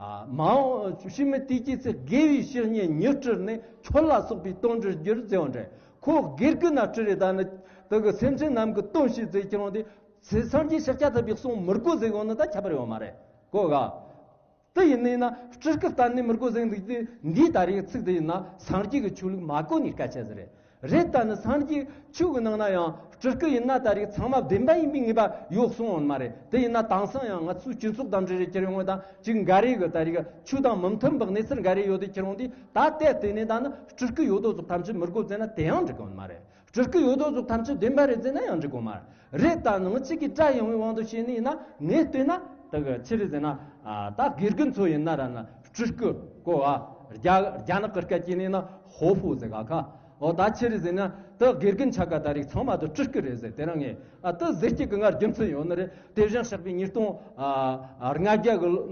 ཨ་མ་འོངས་ཕྱི་མའི་དུས་ཀྱི་ཚེ། དགེ་བའི་བཤེས་གཉེན་ཉིད་བཀྲི་ནས། ཁྱོད་ལ་སོགས་པའི་དོན་བགྲང་འགྱུར་ཟེར་བ་འདྲ། ཁོ་དགེ་རྒན་ན་སྤྲུལ་རེད་ད་ནི། དེ་གི་སེམས་ཅན་རྣམས་ཀྱི་དོན་བྱེད་ཟེར་ཁྱེར་འོང་དུས། སངས་རྒྱས་ཤཱཀྱ་ཐུབ་པའི་གསུང་མི་དགོས་ཟེར་གོ་ནི་ད་ཁྱད་པར་ཡོད་མ་རེད། གོ་ག་དེ་ཡིན་ནི་ན་སྤྲུལ་སྐུ་གཏན་ནས་མི་དགོས་ཟེར་འདུག་དེ། འདིའི་ད་རེས་ཚིག་དེ་ཡིན་ན་སངས་རྒྱས་ཀྱི་ཆོས་ལུགས་མ་གོ་ནི་སྐད་ཆ་ཟིག་རེད། རེད་ད་ནི་སངས་རྒྱས་ཆོས་ཀྱི་ནང་ན་ཡང་སྤྲུལ་སྐུ་ཡིན་ན་ད་རེས་ཚང་མ་བདེན་པ་ཡིན་པའི་ངེས་པ་ཡོད་གསུངས་ཡོད་མ་རེད། དེ་ཡིན་ན་དེང་སང་ཡང་ང་ཚོའི་སྤྱི་ཚོགས་དང་འབྲེལ་རེ་ཁྱེར་ཡོང་བ་དང་ཅིག་འགའ་རེ་གི་ད་རེས་ཆོས་དང་མི་མཐུན་པའི་གནས་ཚུལ་འགའ་རེ་ཡོད་དེ་ཁྱེར་ཡོང་དུས། ད་ལྟ་དེ་ནས་ད་ནི་སྤྲུལ་སྐུ་ཡོད་དོ་ཙོག་ཐམས་ཅད་མི་དགོས་ཟེར་ན་དེ་ཡང་འགྲིག་གི་ཡོད་མ་རེད། སྤྲུལ་སྐུ་ཡོད་དོ་ཙོག་ཐམས་ཅད་བདེན་པ་རེད་ཟེར་ན་ཡང་འགྲིག་གི་མ་རེད། ད་ནང་གཅིག་གི་སྒྲ་ཡངས་པའི་དབང་དུ་བྱས་ནས་ཡིན་ན། ངས་བལྟས་ན་ད་གི་ཆི་རེད་ཟེར་ན། ཨ་ད་དགེ་རྒན་ཚོ་ཡིན་ན་ར་ན་སྤྲུལ་སྐུ་གོ་བ། རྒྱ་རྒྱ་ནག་གི་སྐད་ཀྱིས་ནས་ན་ཧོ་ཧྥུ་ཟེར་ག་ཁ། ཨོ་ད་ཆི་རེད་ཟེར་ན་ད་དགེ་རྒན་ཆ་ག་ད་རིགས་ཚང་མ་ད་སྤྲུལ་སྐུ་རེད་ཟེར། དེ་རིང་ངས་ཨ་ད་ཟེར་སྐྱེ་གི་ང་རྒྱུ་མཚན་ཡོད་ནི་རེད། དེ་བཞིན་གཤེགས་པའི་ཉིས་སྟོང་ཨ་ལྔ་བརྒྱ་གི་ལོ་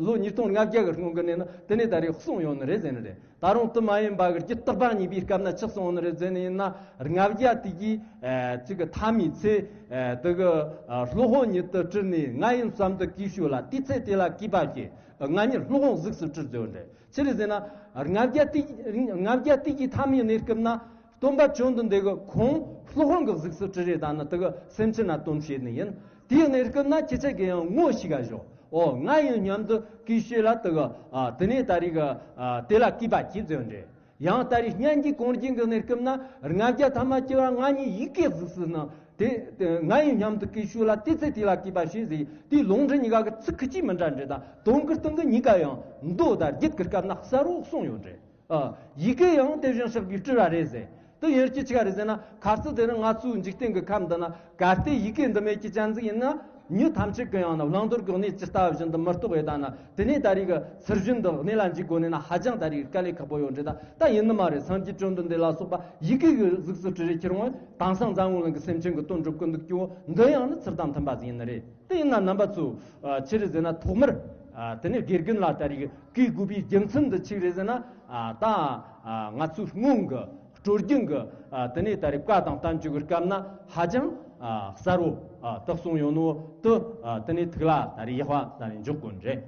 ལོ་ཉིས་སྟོང་ལྔ་བརྒྱ་གི་སྔོན་གི་ནས་ནི་དེ་ནས་ད་རིགས་གསུངས་ཡོད་ནི་རེད་ཟེར་ནི་རེད། ད་རུང་དུ་མ་ཡིན་པ་གི་རྒྱུད་སྟག་པ་གཉིས་པའི་སྐབས་ན་ཆི་གསུངས་ནི་རེད་ཟེར་ནི་ཡིན་ན། ལྔ་བརྒྱ་དེ་གི་ཨ་ཅིག་གི་མཐའ་མའི་ཚེ་ཨ་དེ་གི་ཨ་སློབ་དཔོན་ཉིད་དུ་སྤྲུལ་ནས། ང་ཡིན་བསམ་དུ་གུས་ཞུས་ལ། དེའི་ཚེ་དེ་ལ་གུས་པ་བྱས། ང་ཉིད་སློབ་དཔོན་གཟུགས་སུ་སྤྲུལ་ཟེར་བ་འདྲ། ཆི་རེད་ཟེར་ན། ལྔ་བརྒྱ་དེ་ལྔ་བརྒྱ་དེ་གི་མཐའ་མའི་གནས་སྐབས་ན་སྟོན་པ་བཅོམ་ལྡན་འདས་ཀྱིས་ཁོང་སློབ་དཔོན་གྱི་གཟུགས་སུ་སྤྲུལ་རེད། ད་ནི་དེ་གི་སེམས་ཅན་ལ་སྟོན་བྱེད་ནི་ཡིན། དེའི་གནས་སྐབས་ན་ཁྱེད་ཅག་གིས་ཡང་ངོ་ཤེས་ག་ཞོག་ཨོ་ང་ཡིན་སྙམ་དུ་གུས་ཞུས་ལ། དེ་གི་ཨ་དེ་ནས་ད་རིགས་ཨ་དེ་ལ་གུས་པ་བྱས་ཟེར་བ་འདྲ། ཡང་ད་རིགས་སྙན་གྱི་གོང་བཞིན་གྱི་གནས་སྐབས་ན་ལྔ་བརྒྱ་ཐ་མ་བཅུ་བ་ང་ཉིད་ཡི་གེའི་གཟུགས་སུ་སྣང་། དེ་དེ་ང་ཡིན་སྙམ་དུ་གུས་ཞུས་ལ། དེའི་ཚེ་དེ་ལ་གུས་པ་བྱས་ཟེར། དེའི་ལུང་འདྲེན་གཉིས་ཀ་གི་ཚིག་ཁུ་ཅིག་མི་འདྲ་འདྲ་དང་། དོན་གྱི་སྟེང་གི་གཉིས་ཀ་ཡང་མདོ་དང་རྒྱུད་ཀྱི་སྐབས་ན་གསལ་བོ་གསུངས་ཡོད་འདྲ། ཨ་ཡི་གེ་ཡང་དེ་བཞིན་གཤེགས་པའི་སྤྲུལ་བ་རེད་ཟེར། དེ་ཡིན་རྒྱུ་ཆི་ག་རེད་ཟེར་ན། ཁ་སང་དེ་ནི་ང་ཚོའི་འཇིག་རྟེན་གྱི་ཁམས་འདི་ན་གལ་ཏེ་ཡི་གེ་འདི་མེད་ཀྱི་ཅན་ཟིག་ཡིན་ན། མྱི་ཐམས་ཅད་ཀྱི་ཡང་ན་བླང་དོར་གྱི་གནས་ཇི་ལྟ་བ་བཞིན་དུ་མི་རྟོགས་ཡོད་ད་ན། དེ་ནས་ད་རིགས་ཚུལ་བཞིན་དུ་གནས་ལ་འཇུག་དགོས་ནས་ན་ཧ་ཅང་ད་རིགས་དཀའ་ལས་ཁག་པོ་ཡོད་འདྲ། ད་ད་ཡིན་ནི་མ་རེད། སངས་རྒྱས་བཅོམ་ལྡན་འདས་ལ་སོགས་པ་ཡི་གེ་གི་གཟུགས་སུ་སྤྲུལ་རེ་ཁྱེར་འོང་། དེང་སང་འཛམ་བུ་གླིང་གི་སེམས་ཅན་གྱི་དོན་སྒྲུབ་ཀྱི་འདུག་ཀྱང་འདི་ཡང་ནི་ཚུལ་དང་མཐུན་པ་ཟིག་ཡིན་ནི་རེད། དེ་ཡིན་ན་རྣམ་པ་ཚོ་ཨ་ཆི་རེད་ཟེར་ན། ཐོག་མར་ཨ་དེ་ནས་དགེ་རྒན་ལ་ད་རིགས་གུས་དགོས་པའི་རྒྱུ་མཚན་འདི་ཆི་རེད་ཟེར་ན། ཨ་ད་ཨ་ང་ཚོའི་སྔོན་གྱི་སྲོལ་རྒྱུན་གྱི་ཨ་དེ་ནས་ད་རེས་བཀའ་དང་བསྟན་བཅོས་ཀྱི་སྐབས་ན་ཧ་ཅང་ཨ་གསལ་བོ་ཨ་དག་གསུངས་ཡོད་ནོ་དུ། ཨ་དེ་ནས་ཐུགས་ལ་ད་རེས་ཡག་པ་ད་རེས་འཇོག་དགོས་རེད།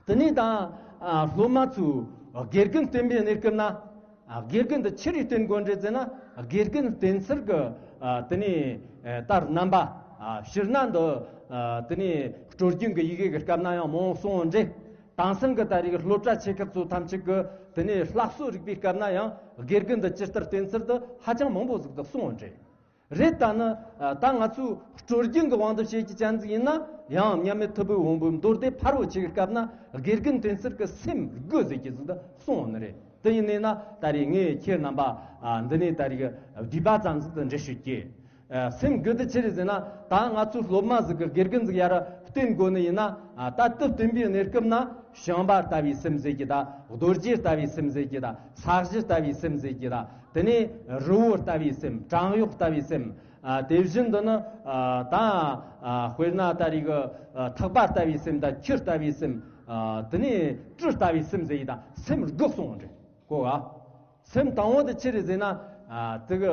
དེ་ནས་ད་ཨ་སློབ་མ་ཚོས་དགེ་རྒན་བསྟེན་པའི་གནས་སྐབས་ན། ཨ་དགེ་རྒན་དེ་ཆི་རིགས་བསྟེན་དགོས་རེད་ཟེར་ན། དགེ་རྒན་བསྟེན་ཚུལ་གྱི་ཨ་དེ་ནས་ཨ་ད་རྣམ་པ་ཨ་ཕྱིར་ན་འདི་ཨ་དེ་ནས་སྲོལ་རྒྱུན་གྱི་ཡི་གེ་གི་སྐབས་ན་ཡང་མང་པོ་གསུངས་ཡོད་རེད། དེང་སང་གི་ད་རེས་སློབ་གྲྭ་ཆེ་ཁག་ཚོ་ཐམས་ཅད་ཀྱི་དེ་ནས་སློབ་གསོ་རིག་པའི་སྐབས་ན་ཡང་དགེ་རྒན་འདི་ཇི་ལྟར་བསྟེན་ཚུལ་དུ་ཧ་ཅང་མང་པོ་ཟིག་ཏུ་གསུངས་ཡོད་རེད། རེད། ད་ནི་ད་ང་ཚོའི་སྲོལ་རྒྱུན་གྱི་དབང་དུ་བྱེད་ཀྱི་ཅན་ཟིག་ཡིན་ན། ཡང་མཉམ་མེད་ཐུབ་པའི་དབང་པོའི་མདོ་སྡེ་ཕལ་བོ་ཆེ་གི་སྐབས་ན་དགེ་རྒན་བསྟེན་ཚུལ་གྱི་སེམས་དགུ་ཟེར་གྱི་ཟིག་ཏུ་གསུངས་ཡོད་ནི་རེད། དེ་ཡིན་ནས་ན་ད་རེས་ངས་ཁྱེད་རྣམ་པ་ཨ་འདི་ནས་ད་རེས་བསྡུས་པ་ཙམ་ཟིག་ཏུ་འགྲེལ་བཤད་བྱེད། ཨ་སེམས་དགུ་དེ་ཆི་རེད་ཟེར་ན། ད་ང་ཚོའི་སློབ་མ་ཟིག་གི་དགེ་རྒན་ཟིག་ཡར་བསྟེན་དགོས་ནི་ཡིན་ན། ཨ་ད་དེ་བསྟེན་པའི་གནས་སྐབས་ན་ཞིང་པ་ལྟ་བུའི་སེམས་ཟེར་གྱི་ད། རྡོ་རྗེ་ལྟ་བུའི་སེམས་ཟེར་གྱི་ད། ས་གཞི་ལྟ་བུའི་སེམས་ཟེར་གྱི་ད། དེ་ནས་རི་བོ་ལྟ་བུའི་སེམས། བྲག་གཡོག་ལྟ་བུའི་སེམས། ཨ་དེ་བཞིན་དུ་ནི་ཨ་ད་ཨ་དཔེར་ན་ད་རེས་ཀྱི་ཨ་ཐག་པ་ལྟ་བུའི་སེམས་དང་། ཆུ་ལྟ་བུའི་སེམས། ཨ་དེ་ནས་སྤྲི་ལྟ་བུའི་སེམས་ཟེར་གྱི་ད། སེམས་དགུ་གསུངས་འདྲ་གོ་ག་སེམས་དང་པོ་དེ་ཆི་རེད་ཟེར་ན། ཨ་དེ་གི་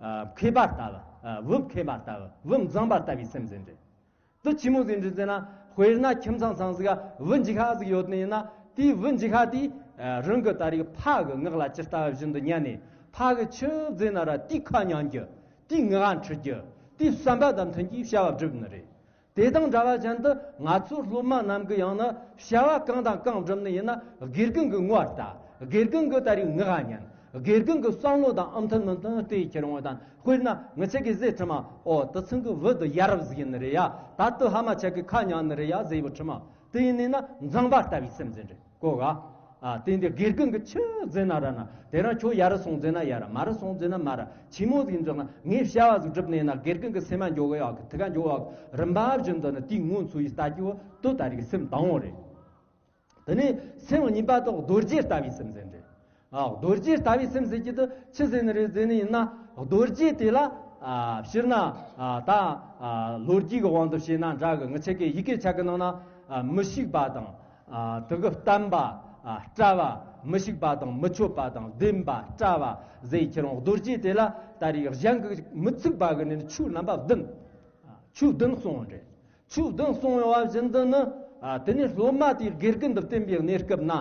ཨ་མཁས་པ་ལྟ་བུ། ཨ་བུ་མཁས་པ་ལྟ་བུ། བུ་འཛངས་པ་ལྟ་བུའི་སེམས་ཟེར་འདྲ། དེ་ཆི་མོ་ཟིག་འདྲ་ཟེར་ན། དཔེར་ན་ཁྱིམ་ཚང་ཚང་ཟིག་ག་བུ་འཇིགས་ཤ་ཟིག་ཡོད་ནི་ཡིན་ན། དེའི་བུ་འཇིགས་ཤ་དེ་ཨ་རང་གི་ད་རེས་ཕ་གི་ངག་ལ་ཇི་ལྟ་བ་བཞིན་དུ་ཉན་ནས། ཕ་གི་ཆི་ཟེར་ན་ར་དེའི་ཁ་ཉན་རྒྱུ། དེའི་ངག་འཁྲིད་རྒྱུ། དེའི་བསམ་པ་དང་མཐུན་གྱིས་བྱ་བ་སྒྲུབ་ནི་རེད། དེ་དང་འདྲ་བ་ཅན་དུ་ང་ཚོ་སློབ་མ་རྣམས་ཀྱི་ཡང་ན་བྱ་བ་གང་དང་གང་བསྒྲུབ་ནི་ཡིན་ན། དགེ་རྒན་གྱི་ངོ་ལྟ། དགེ་རྒན་གྱི་ད་རེས་ངག་ཉན། དགེ་རྒན་གྱི་བསམ་བློ་དང་ཨ་མཐུན་མི་མཐུན་བལྟས་ཁྱེར་འོང་དང་། དཔེར་ན་ངི་ཆ་གི་ཟས་ཁྲིམས་མ། ཨོ་དེ་ཚང་གི་བུ་དེ་ཡ་རབས་ཟིག་ཡིན་ནི་རེད་ཡ། ད་དེ་ཕ་མ་ཆ་གི་ཁ་ཉན་ནི་རེད་ཡ་ཟེར་བའི་ཁྲིམས་མ། དེ་ཡིན་ནི་ན་འཛངས་པ་ལྟ་བུའི་སེམས་ཟེར་འདྲ་གོ་ག་ཨ་དེ་འདི་དགེ་རྒན་གྱིས་ཆི་ཟེར་ན་ར་ན། དེ་རིང་ཁྱོད་ཡ་རབས་སོང་ཟེར་ན་ཡ་རབས། མ་རབས་སོང་ཟེར་ན་མ་རབས། ཆི་མོ་ཟིག་འཇོག་ན། ངས་བྱ་བ་ཟིག་བསྒྲུབས་ནས་ན་དགེ་རྒན་གྱི་སེམས་མ་འཇོག་གི་ཡོད་གི། ཐུགས་ཀ་འཇོག་གི་ཡོད་གི། རིམ་པ་བཞིན་དུ་ནི་དེའི་ངོ་འཚོལ་ཡི་ལྟ་རྒྱུ་བོ་དེ་ད་རེས་སེམས་དང་པོ་རེད། དེ་ནས་སེམས་གཉིས་པ་དག་རྡོ་རྗེ་ལྟ་བུའི་སེམས་ཟེར་འདྲ། ཨ་རྡོ་རྗེ་ལྟ་བུའི་སེམས་ཟེར་གྱི་དེ་ཆི་ཟེར་ནི་རེད་ཟེར་ནི་ཡིན་ན། རྡོ་རྗེ་དེ་ལ་ཨ་སྤྱིར་ན་ཨ་ད་ཨ་ལོ་རྒྱུས་ཀྱི་དབང་དུ་བྱས་ན་འདྲ་གི། ངི་ཆ་གི་ཡི་གེ་ཆ་གི་ནང་ན་ཨ་མི་ཤིགས་པ་དང་། ཨ་དེ་གི་བརྟན་པ། ཨ་བཀྲ་བ། མི་ཤིགས་པ་དང་མི་ཆོད་པ་དང་ལྡན་པ། བཀྲ་བ་ཟེར་ཁྱེར་འོང་། རྡོ་རྗེ་དེ་ལ་ད་རེས་གཞན་གྱིས་མི་ཚུགས་པ་གི་ནི་ཆོས་རྣམ་པ་བདུན། ཨ་ཆོས་བདུན་གསུངས་འདྲ། ཆོས་བདུན་གསུངས་ཡོད་པ་བཞིན་དུ་ནི། ཨ་དེ་ནས་སློབ་མ་དེས་དགེ་རྒན་དུ་བསྟེན་པའི་གནས་སྐབས་ན།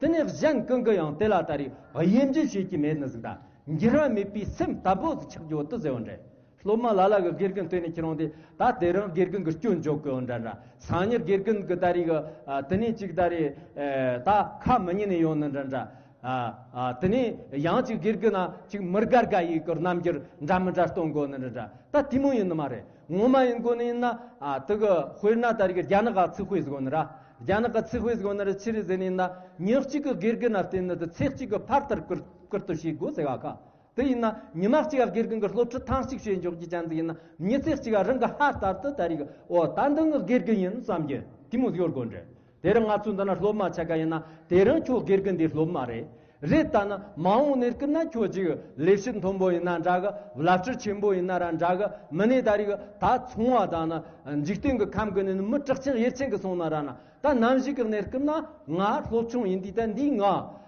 དེ་ནས་གཞན་གང་གིས་ཡང་དེ་ལ་ད་རེས་དབྱེ་འབྱེད་བྱེད་ཀྱི་མེད་ནི་ཟིག་དང་། འགྱུར་བ་མེད་པའི་སེམས་དལ་པོ་ཟིག་ཆགས་རྒྱུ་དེ་ཟེར་བ་འདྲ། སློབ་མ་ལ་ལ་གི་དགེ་རྒན་བསྟེན་ནས་ཁྱེར་འོང་དེ། ད་དེ་རིང་དགེ་རྒན་གྱི་སྐྱོན་འཇོག་གི་ཡོད་འདྲ་འདྲ། སང་ཉིན་དགེ་རྒན་གྱི་ད་རེས་གི་ཨ་དེ་ནས་ཅིག་ད་རེས་ཨེ་ད་ཁ་མི་ཉན་ནས་ཡོང་ནི་འདྲ་འདྲ། ཨ་ཨ་དེ་ནས་ཡང་ཅིག་དགེ་རྒན་ན་ཅིག་མི་དགའ་དགའ་ཡི་གི་རྣམ་འགྱུར་འདྲ་མི་འདྲ་སྟོན་དགོས་ནི་འདྲ་འདྲ། ད་དེ་མོ་ཡིན་ནི་མ་རེད། ངོ་མ་ཡིན་དགོས་ནི་ཡིན་ན། ཨ་དེ་གི་དཔེར་ན་ད་རེས་གི་རྒྱ་ནག་ག་ཚིག་དཔེ་ཟིག་ཡོད་ནི་ར། རྒྱ་ནག་ག་ཚིག་དཔེ་ཟིག་ཡོད་ནི་ར། ཆི་རེད་ཟེར་ནི་ཡིན་ན། ཉིན་གཅིག་གི་དགེ་རྒན་ན་བསྟེན་ནི་དེ་ཚེ་གཅིག་གི་ཕར་ལྟར་བསྐུར་བསྐུར་དུ་བྱེད་དགོས་ཟེར་བ་ཁ། དེ་ཡིན་ན་ཉི་མ་གཅིག་ག་དགེ་རྒན་གྱི་སློབ་ཁྲིད་ཐེངས་གཅིག་བྱེད་འཇོག་རྒྱུ་ཅན་ཟིག་ཡིན་ན། མི་ཚེ་གཅིག་ག་རང་གི་ཕར་ལྟར་དུ་ད་རེས་གི་ཨོ་ད་འདི་ངི་དགེ་རྒན་ཡིན་བསམ་རྒྱུ་དེ་མོ་ཟིག་ཡོད་དགོས་འདྲ། དེ་རིང་ང་ཚོ་འདི་ན་སློབ་མ་ཆ་ག་ཡིན་ན། དེ་རིང་ཁྱོད་དགེ་རྒན་འདི་སློབ་མ་རེད། རེད། ད་ནི་མ་འོངས་གནས་སྐབས་ན་ཁྱོད་ཅིག་ལས་བྱེད་མཐོན་པོ་ཡིན་ན་འདྲ་གི། བླ་སྤྲུལ་ཆེན་པོ་ཡིན་ན་ར་འདྲ་གི། མི་ནས་ད་རིག་ད་ཚོང་བ་དང་ནི་འཇིག་རྟེན་གྱི་ཁམས་ཀྱི་ནི་མི་གྲགས་ཆེན་ཡིད་ཆེན་གྱི་སོང་ན་ར་ན། ད་ནམ་ཞིག་གི་གནས་སྐབས་ན་ང་སློབ་ཆུང་ཡིན་དུས་ད་འདི་ང་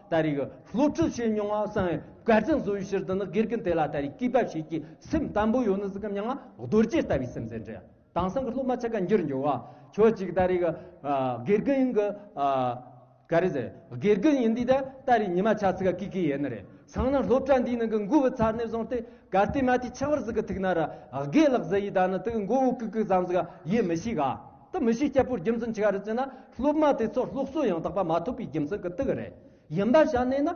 ད་རིག་སློབ་ཁྲིད་བྱེད་མྱོང་བ་སང་བཀའ་དྲིན་བཟོ་བའི་ཕྱིར་དུ་ནི་དགེ་རྒན་དེ་ལ་ད་རིག་གུས་པ་བྱེད་ཀྱི་སེམས་དམ་པོ་ཡོད་ནི་ཟིག་གམ། ཡང་རྡོ་རྗེ་ལྟ་བུའི་སེམས་ཟེར་འདྲ། དེང་སང་གི་སློབ་མ་ཆ་ག་འགྱུར་འགྱོ་བ། ཁྱོད་ཅིག་ད་རིག་ཨ་དགེ་རྒན་ཡིན་གི། ཨ་ག་རེ་ཟེར། དགེ་རྒན་ཡིན་དུས་ད་ད་རིག་ཉི་མ་ཆ་ཚིག་ག་གི་གི་ཡིན་ནི་རེད། སང་ན་སློབ་གྲྭ་འདིའི་ནང་གི་འགོ་བུ་ཚར་ནས་བཟུང་སྟེ་གལ་ཏེ་མ་དེ་ཆག་བར་ཟིག་གི་ཐུག་ན་ར་དགེ་ལགས་ཟེར་ཡི་ད་ནི་དུ་མགོ་བོ་ཀུ་ཀུ་ཙམ་ཟིག་ཡིད་མི་ཤེས་ག། ད་མི་ཤེས་སྐྱ་པོ་རྒྱུ་མཚན་ཆི་ག་རེད་ཟེར་ན། སློབ་མ་དེ་ཚོ་སློབ་གསོ་ཡང་དག་པ་མ་ཐོབ་པའི་རྒྱུ་མཚན་གི་དུ་གི་རེད། ཡིན་པ་བྱ་ནས་ན།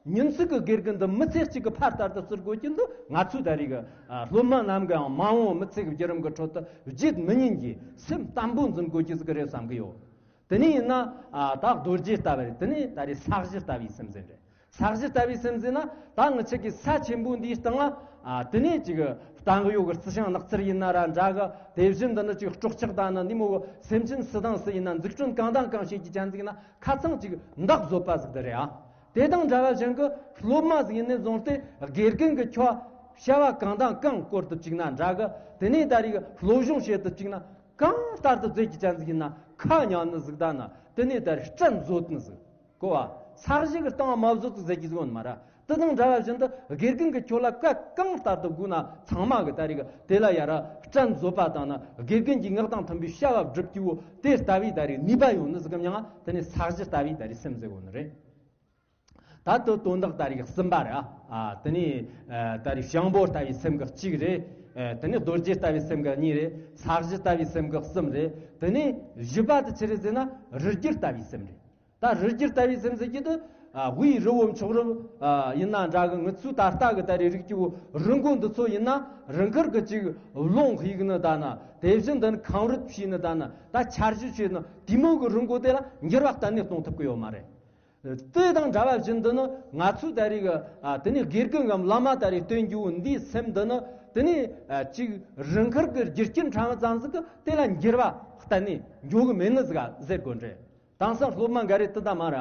ཉིན་ཞིག་གི་དགེ་རྒན་འདི་མི་ཚེ་གཅིག་གི་ཕར་ལྟར་དུ་བརྩི་དགོས་ཀྱི་འདུག་ང་ཚོའི་ད་རིག་ཨ་སློབ་མ་རྣམས་ཀྱང་མ་འོངས་མི་ཚེ་གི་བརྒྱུད་རིམ་གྱི་ཁྲོད་དུ་བརྗེད་མི་ཉན་གྱི་སེམས་དམ་པོ་འཛིན་དགོས་ཀྱི་ཟིག་རེད་བསམ་གི་ཡོད། དེ་ནས་ཡིན་ན་ཨ་ད་རྡོ་རྗེ་ལྟ་བུ་རེད། དེ་ནས་ད་རེས་ས་གཞི་ལྟ་བུའི་སེམས་ཅན་རེད། ས་གཞི་ལྟ་བུའི་སེམས་ཅན་ན་ད་ང་ཆ་གི་ས་ཆེན་པོ་འདིའི་སྟེང་ལ་ཨ་དེ་ནས་ཅིག་ལྟ་གི་ཡོད་གི། རྩི་ཤིང་ནགས་ཚལ་ཡིན་ན་ར་འདྲ་གི། དེ་བཞིན་དུ་ནི་ཅིག་སྲོག་ཆགས་དང་ནི་འདི་མོ་གི་སེམས་ཅན་སུ་དང་སུ་ཡིན་ན། འཛུགས་སྐྲུན་གང་དང་གང་བྱེད་ཀྱི་ཅན་ཟིག་ཡིན་ན། ཁ་ཚང་ཅིག་འདག་བཟོད་པ་ཟིག་དེ་རེད་ཨ། དེ་དང་འདྲ་བ་བཞིན་གི་སློབ་མ་ཟིག་ཡིན་ནས་བཟུང་སྟེ་དགེ་རྒན་གི་ཁྱོད་བྱ་བ་གང་དང་གང་སྐོར་དུ་བཅུག་ན་འདྲ་གི། དེ་ནས་ད་རིག་སློབ་སྦྱོང་བྱེད་དུ་བཅུག་ན་གང་ལྟར་དུ་མཛད་ཀྱི་ཅན་ཟིག་ཡིན་ན། ཁ་ཉན་ནི་ཟིག་ད་ན་དེ་ནས་ད་རིག་སྐྲན་བཟོད་ནི་ཟིག་གོ་བ། ས་གཞི་གི་སྟེང་མ་བཟོད་ཟིག་ཟེར་གྱི་ཟིག་ཡོད་ནི་མ་ར། དེ་དང་འདྲ་བ་བཞིན་དུ་དགེ་རྒན་གྱིས་ཁྱོད་ལ་བཀའ་གང་ལྟར་དུ་དགོས་ན་ཚང་མ་གི་ད་རིག་དེ་ལ་ཡ་ར་སྐྲན་བཟོད་པ་དང་ནི་དགེ་རྒན་གྱི་ངག་དང་མཐུན་པའི་བྱ་བ་བསྒྲུབ་རྒྱུ་བོ་དེ་ལྟ་བུའི་ད་རིག་ནུས་པ་ཡོད་ནི་ཟིག་གམ། ཡང་དེ་ནས་ས་གཞི་ལྟ་བུའི་ད་རིག་སེམས་ཟེར་གོ་ནི་རེད། ད་དུ་དོན་དག་ད་རིག་གསུམ་པ་རེད་ཨ། དེ་ནས་ད་རིག་ཞིང་པོ་ལྟ་བུའི་སེམས་གི་གཅིག་རེད། དེ་ནས་རྡོ་རྗེ་ལྟ་བུའི་སེམས་གི་གཉིས་རེད། ས་གཞི་ལྟ་བུའི་སེམས་གི་གསུམ་རེད། དེ་ནས་བཞི་པ་དེ་ཆི་རེད་ཟེར་ན་རི་རྒྱུད་ལྟ་བུའི་སེམས་རེད། ད་རི་རྒྱུད་ལྟ་བུའི་སེམས་ཟེར་གྱི་དུ། ཨ་དབུས་རི་བོ་མཆོག་རི་ཨ་ཡིན་ན་འདྲ་གི། ང་ཚོའི་ད་ལྟ་གི་ད་རེས་རིག་རྒྱུ་བོ་རི་མགོ་འདི་ཚོ་ཡིན་ན་རི་མཁར་གི་ཅིག་རླུང་ཡིག་ནི་ད་ན། དེ་བཞིན་དུ་ཁམས་རུད་བྱས་ནི་ད་ན། ད་ཆར་ཞུ་བྱས་ནི་དེ་མོ་གི་རི་མགོ་དེ་ལ་འགྱུར་བ་གཏན་ནས་གཏོང་ཐུབ་གི་ཡོད་མ་རེད། དེ་དང་འདྲ་བ་བཞིན་དུ་ནི་ང་ཚོའི་ད་རེས་གི་ཨ་དེ་ནས་དགེ་རྒན་གམ་བླ་མ་ད་རེས་སྟོན་རྒྱུ་བོ་འདིའི་སེམས་འདི་ནི་དེ་ནས་ཨ་ཅིག་རི་མཁར་གི་རྒྱུ་རྐྱེན་ཕྲན་བུ་ཙམ་ཟིག་གི་དེ་ལ་འགྱུར་བ་གཏན་ནས་འགྱོ་གི་མེད་ནི་ཟིག་ཟེར་དགོས་འདྲ། དེང་སང་སློབ་མ་འགའ་རེ་དེ་ད་མ་ར།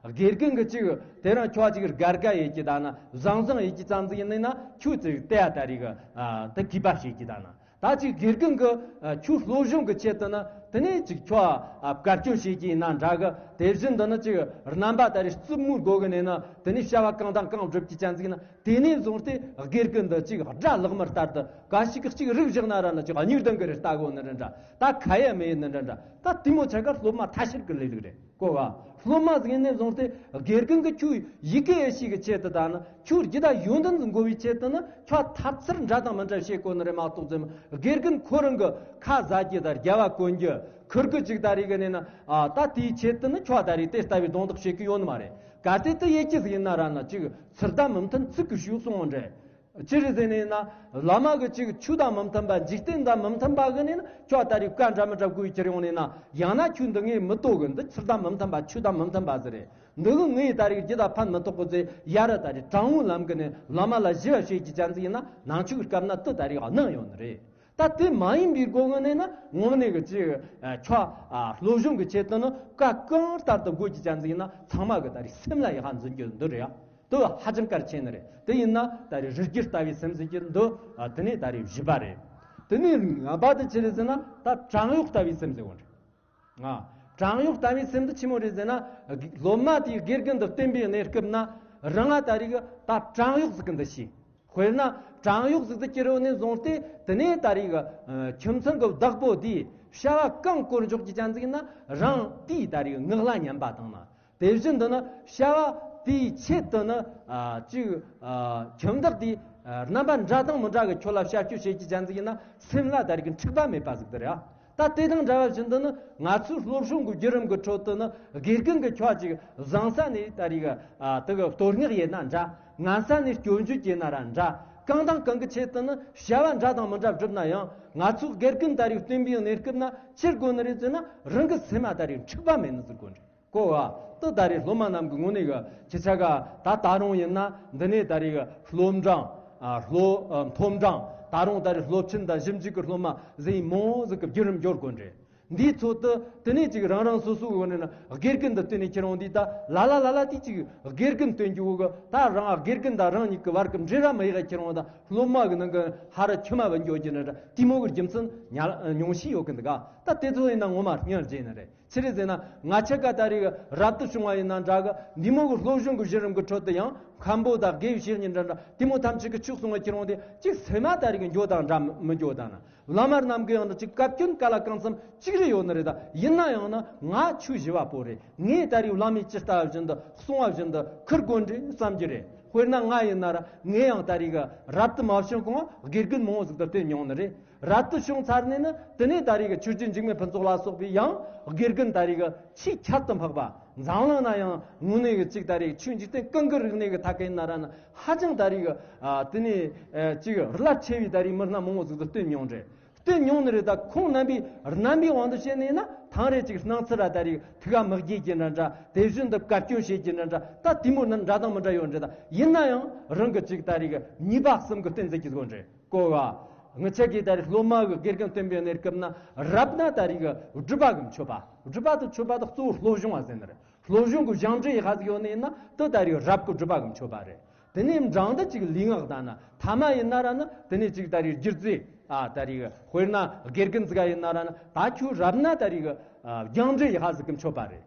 དགེ་རྒན་གྱིས་ཅིག་དེ་རིང་ཁྱོད་ཅིག་དགའ་དགའ་ཡེད་ཀྱི་ད་ན། བཟང་བཟང་ཡེད་ཀྱི་ཙམ་ཟིག་ཡིན་ན་ཁྱོད་ཅིག་དེ་ཡ་ད་རེས་གི་ཨ་དེ་གུས་པ་བྱེད་ཀྱི་ད་ན། ད་ཅིག་དགེ་རྒན་གྱིས་ཨ་ཁྱོད་སློབ་སྦྱོང་གི་ཆེད་དུ་ན་དེ་ནས་ཅིག་ཁྱོད་ཨ་བཀའ་བཀྱོན་བྱེད་ཀྱི་ཡིན་ན་འདྲ་གི། དེ་བཞིན་དུ་ནི་ཅིག་རྣམ་པ་ད་རེས་རྩུབ་མོའི་སྒོ་གི་ནས་ན་དེ་ནས་བྱ་བ་གང་དང་གང་སྒྲུབ་ཀྱི་ཅན་ཟིག་ཡིན་ན། དེ་ནས་བཟུང་སྟེ་དགེ་རྒན་འདི་ཅིག་དགྲ་ལག་དམར་ལྟར་དུ་ག་ཞིག་གི་ཅིག་རིག་བཞག་ན་ར་ན་ཅིག་སྨྱུག་ལྡན་གྱི་རེ་ལྟ་གོ་ནི་རེ་འདྲ། ད་ཁ་ཡ་མེད་ནི་འདྲ་འདྲ། ད་དེ་མོ་ཆ་ག་སློབ་མ་ཐ་ཤལ་གྱི་ལས་རིགས་རེད་གོ་བ། སློབ་མ་ཟིག་ཡིན་ནས་བཟུང་སྟེ་དགེ་རྒན་གྱིས་ཁྱོད་ཡི་གེ་ཡེ་ཤེས་ཀྱི་ཆེད་དུ་དང་ནི་ཁྱོད་རྒྱུ་དང་ཡོན་ཏན་ཟིག་འགོ་བའི་ཆེད་དུ་ནི་ཁྱོད་ཐབས་ཚུལ་འདྲ་དང་མི་འདྲ་བྱེད་དགོས་ནི་རེད་མ་གཏོགས་ཙམ། དགེ་རྒན་ཁོ་རང་གི་ཁ་ཟ་རྒྱུ་དང་རྒྱབ་བ་གོན་རྒྱུ། ཁུར་གི་ཅིག་ད་རེས་གི་ནས་ན་ཨ་ད་དེའི་ཆེད་དུ་ནི་ཁྱོད་ད་རེས་དེ་ལྟ་བུའི་རྡུང་རྡེག་བྱེད་ཀྱི་ཡོད་ནི་མ་རེད། གལ་ཏེ་དེ་ཡེ་ཅི་ཟིག་ཡིན་ན་ར་ན་ཅིག་ཚུལ་དང་མི་མཐུན་ཚིག་གི་ཞུགས་སོང་བ་འདྲ། ཅི་རེད་ཟེར་ནས་ན། བླ་མ་གི་ཅིག་ཆོས་དང་མི་མཐུན་པ། འཇིག་རྟེན་དང་མི་མཐུན་པ་གི་ནས་ན་ཁྱོད་ད་རེས་བཀའ་འདྲ་མི་འདྲ་དགོས་ཀྱི་རེད་ཡོང་ནས་ན། ཡང་ན་ཁྱོད་འདི་ངས་མི་ལྟོ་གི། འདི་ཚུལ་དང་མི་མཐུན་པ། ཆོས་དང་མི་མཐུན་པ་ཟིག་རེད། འདི་གི་ངས་ད་རེས་རྒྱུ་དང་ཕན་མི་ཐོགས་གི་ཟེར་ཡ་ར་ད་རེས་དྲང་བོའི་ལམ་གི་ནས་བླ་མ་ལ་ཞུ་བ་བྱེད་ཀྱི་ཅན་ཟིག་ཡིན་ན་ནང་ཆོས་ཀྱི་སྐབས་ན་དེ་ད་རེས་གནང་ཡོང་ནི་རེད། ད་དེ་མ་ཡིན་པའི་སྒོ་ངོ་ནས་ན་ངོ་མ་ནས་གི་ཅིག་ཁྱོད་ཨ་སློབ་སྦྱོང་གི་ཆེད་དུ་ནི་བཀའ་གང་ལྟར་དུ་དགོས་ཀྱི་ཅན་ཟིག་ཡིན་ན་ཚང་མ་གི་ད་རེས་སེམས་ལ་ཡག་པ་འཛིན་རྒྱུ་འདི་རེད་ཡ། དེ་ཧ་ཅང་གལ་ཆེ་ནི་རེད། དེ་ཡིན་ན་ད་རེས་རི་རྒྱུད་ལྟ་བུའི་སེམས་ཟེར་གྱི་འདི་ཨ་དེ་ནས་ད་རེས་བཞི་པ་རེད། དེ་ནས་ལྔ་པ་དེ་ཅི་རེད་ཟེར་ན་ད་བྲན་གཡོག་ལྟ་བུའི་སེམས་ཟེར་བ་རེད། ཨ་བྲན་གཡོག་ལྟ་བུའི་སེམས་འདི་ཆི་མོ་རེད་ཟེར་ན། སློབ་མ་དེས་དགེ་རྒན་དུ་བསྟེན་པའི་གནས་སྐབས་ན་རང་ང་ད་རེས་ད་བྲན་གཡོག་ཟིག་གི་འདུ་ཤེས། དཔེར་ན་བྲན་གཡོག་ཟིག་ཏུ་གྱུར་ནས་བཟུང་སྟེ་དེ་ནས་ད་རེས་ཁྱིམ་ཚང་གི་བདག་པོ་དེས་བྱ་བ་གང་བསྐོར་འཇོག་གི་ཅན་ཟིག་ཡིན་ན་རང་དེའི་ད་རེས་ངག་ལ་ཉན་པ་དང་ན། དེ་བཞིན་དུ་ནི་བྱ་བ་དེའི་ཆེད་དུ་ནི་ཨ་ཅིག་ཨ་ཁྱིམ་བདག་དེས་ཨ་རྣམ་པ་འདྲ་དང་མི་འདྲ་གི་ཁྱོད་ལ་བྱ་སྤྱོད་བྱེད་ཀྱི་ཅན་ཟིག་ཡིན་ན་སེམས་ལ་ད་རེས་འཁྲུག་པ་མེད་པ་ཟིག་དེ་རེད། ད་དེ་དང་འདྲ་བ་བཞིན་དུ་ནི་ང་ཚོའི་སློབ་སྦྱོང་གི་བརྒྱུད་རིམ་གྱི་ཁྲོད་དུ་ནི་དགེ་རྒན་གྱིས་ཁྱོད་ཅིག་བཟང་ས་ནས་ད་རེས་ཨ་དེ་གི་བསྟོད་བསྔགས་ཡིན་ན་འདྲ། ངན་ས་ནས་སྐྱོན་བརྗོད་ཡིན་ན་ར་འདྲ། གང་དང་གང་གི་ཆེད་དུ་ནི་བྱ་བ་འདྲ་དང་མི་འདྲ་བསྒྲུབས་ན་ཡང་ང་ཚོ་དགེ་རྒན་ད་རེས་བསྟེན་པའི་གནས་སྐབས་ན་ཅི་དགོས་ནི་རེད་ཟེར་ན་རང་གི་སེམས་ལ་ད་རེས་འཁྲུག་པ་མེད་ནི་ཟིག་དགོས་འདྲ། གོ་བ། དེ་ད་རེས་སློབ་མ་རྣམས་ཀྱི་ངོས་ནས་གི་ཁྱེད་ཆ་ག་ད་ད་རུང་ཡིན་ན་འདི་ནས་ད་རེས་གི་སློབ་འབྲིང་ཨ་སློབ་ཨ་མཐོ་འབྲིང་། ད་རུང་ད་རེས་སློབ་ཆེན་དང་ཞིབ་འཇུག་གི་སློབ་མ་ཟིག་མང་ཟིག་གི་བརྒྱུད་རིམ་འབྱོར་དགོས་འདྲ། འདིའི་ཚོད་དུ་དེ་ནས་ཅིག་རང་རང་སོ་སོའི་འོག་ནས་ན་དགེ་རྒན་དུ་བསྟེན་ནས་ཁྱེར་འོང་དུས། ད་ལ་ལ་ལ་ལ་དེ་ཅིག་དགེ་རྒན་བསྟེན་རྒྱུ་འོག་གི། ད་རང་དགེ་རྒན་དང་རང་གཉིས་ཀྱི་བར་གྱི་འབྲེལ་བ་མི་ཡག་ཁྱེར་འོང་། ད་སློབ་མ་གི་ནང་གི་ཧ་ར་ཁྱིམ་མ་བུད་འགྱོ་རྒྱུ་ན་འདྲ། དེ་མོ་གི་རྒྱུ་མཚན་ཉ་ཉུང་ཤས་ཡོད་གི་འདུག་ག་ད་དེ་ཚོ་ཡིན་ན་ངོ་མ་སྙིང་རྗེ་ནི་རེད། ཆི་རེད་ཟེར་ན། ང་ཆ་ག་ད་རེས་རབ་ཏུ་བྱུང་བ་ཡིན་ན་འདྲ་གི། འདི་མོ་གི་སློབ་སྦྱོང་གི་གཞི་རིམ་གྱི་ཁྲོད་དུ་ཡང་མཁན་པོ་དང་དགེ་བའི་བཤེས་གཉེན་འདྲ་འདྲ་དེ་མོ་ཐམས་ཅད་ཀྱི་ཕྱོགས་སོང་བ་ཁྱེར་འོང་དུས། ཅིག་སེམས་མ་ད་རེས་འགྱོ་དང་འདྲ་མི་འགྱོ་དང་ན། བླ་མ་རྣམས་ཀྱི་ཡང་ན་ཅིག་བཀའ་བཀྱོན་ག་ལ་གང་འཚམ་ཅིག་རེ་ཡོད་ནི་རེད། ད་ཡིན་ན་ཡང་ན་ང་ཆོས་ཞུ་བ་པོ་རེད། ངས་ད་རེས་བླ་མས་ཇི་ལྟ་བཞིན་དུ་གསུང་བ་བཞིན་དུ་ཁུར་དགོས་འདྲ་བསམ་རྒྱུ་རེད། དཔེར་ན་ང་ཡིན་ན་ར། ངས་ཡང་ད་རེས་གི་རབ་ཏུ་མ་བྱུང་གོང་དགེ་རྒན་མང་བོ་ཟིག་ཏུ་བསྟེན་མྱོང་ནི་རེད། རབ་ཏུ་བྱུང་ཚར་ནས་ནི་དེ་ནས་ད་རེས་གི་ཆོས་རྗེ་འཇིགས་མེད་ཕུན་ཚོགས་ལ་སོགས་པའི་ཡང་དགེ་རྒན་ད་རེས་གི་ཆེས་ཁྱད་དུ་འཕགས་པ། འཛམ་གླིང་ན་ཡང་དངོས་གནས་གི་ཅིག་ད་རེས་ཆོས་འཇིག་རྟེན་ཀུན་གྱི་རིག་གནས་གི་ཐད་ཀ་ཡིན་ན་ར་ནི་ཧ་ཅང་ད་རེས་གི་ཨ་དེ་ནས་ཨ་ཅིག་རླབས་ཆེ་བའི་ད་རེས་མི་སྣ་མང་བོ་ཟིག་ཏུ་བསྟེན་མྱོང་རེད། བསྟེན་མྱོང་ནི་རེད། ད་ཁོང་རྣམ་པའི་རྣམ་པའི་དབང་དུ་བྱས་ནས་ན་ཐང་རེ་ཅིག་སྣང་ཚུལ་ར་ད་རེས་ཐུགས་ཁ་མི་དགྱེས་ཀྱི་འདྲ་འདྲ། དེ་བཞིན་དུ་བཀའ་བཀྱོན་བྱེད་ཀྱི་འདྲ་འདྲ། ད་དེ་མོ་ནི་འདྲ་དང་མི་འདྲ་ཡོད་འདྲ། ད་ཡིན་ན་ཡང་རང་གི་ཅིག་ད་རེས་གི་ཉེས་པ་གསུམ་གི་བསྟེན་ཟེར་གྱི་ཟིག་འདྲ་གོ་བ། ངི་ཆ་གིས་ད་རེས་སློབ་མ་གི་དགེ་རྒན་བསྟེན་པའི་གནས་སྐབས་ན་རབ་ན་ད་རེས་གི་སྒྲུབ་པ་གི་མཆོད་པ། སྒྲུབ་པ་དང་མཆོད་པ་དང་གཙོ་བོ་སློབ་སྦྱོང་བ་ཟེར་ནི་རེད། སློབ་སྦྱོང་གི་སྦྱངས་འབྲས་ཡག་ག་ཟིག་ཡོད་ནི་ཡིན་ན་དེ་ད་རེས་རབ་གི་སྒྲུབ་པ་གི་མཆོད་པ་རེད། དེ་ནས་འབྲིང་དུ་ཅིག་ལུས་ངག་དང་ན་ཐ་མ་ཡིན་ན་ར་ནི་དེ་ནས་ཅིག་ད་རེས་རྒྱུ་རྫས། ཨ་ད་རེས་དཔེར་ན་དགེ་རྒན་ཟིག་ག་ཡིན་ན་ར་ནི་ད་ཁྱོད་རབ་ན་ད་རེས་གི་ཨ་སྦྱངས་འབྲས་ཡག་ག་ཟིག་གི་མཆོད་པ་རེད།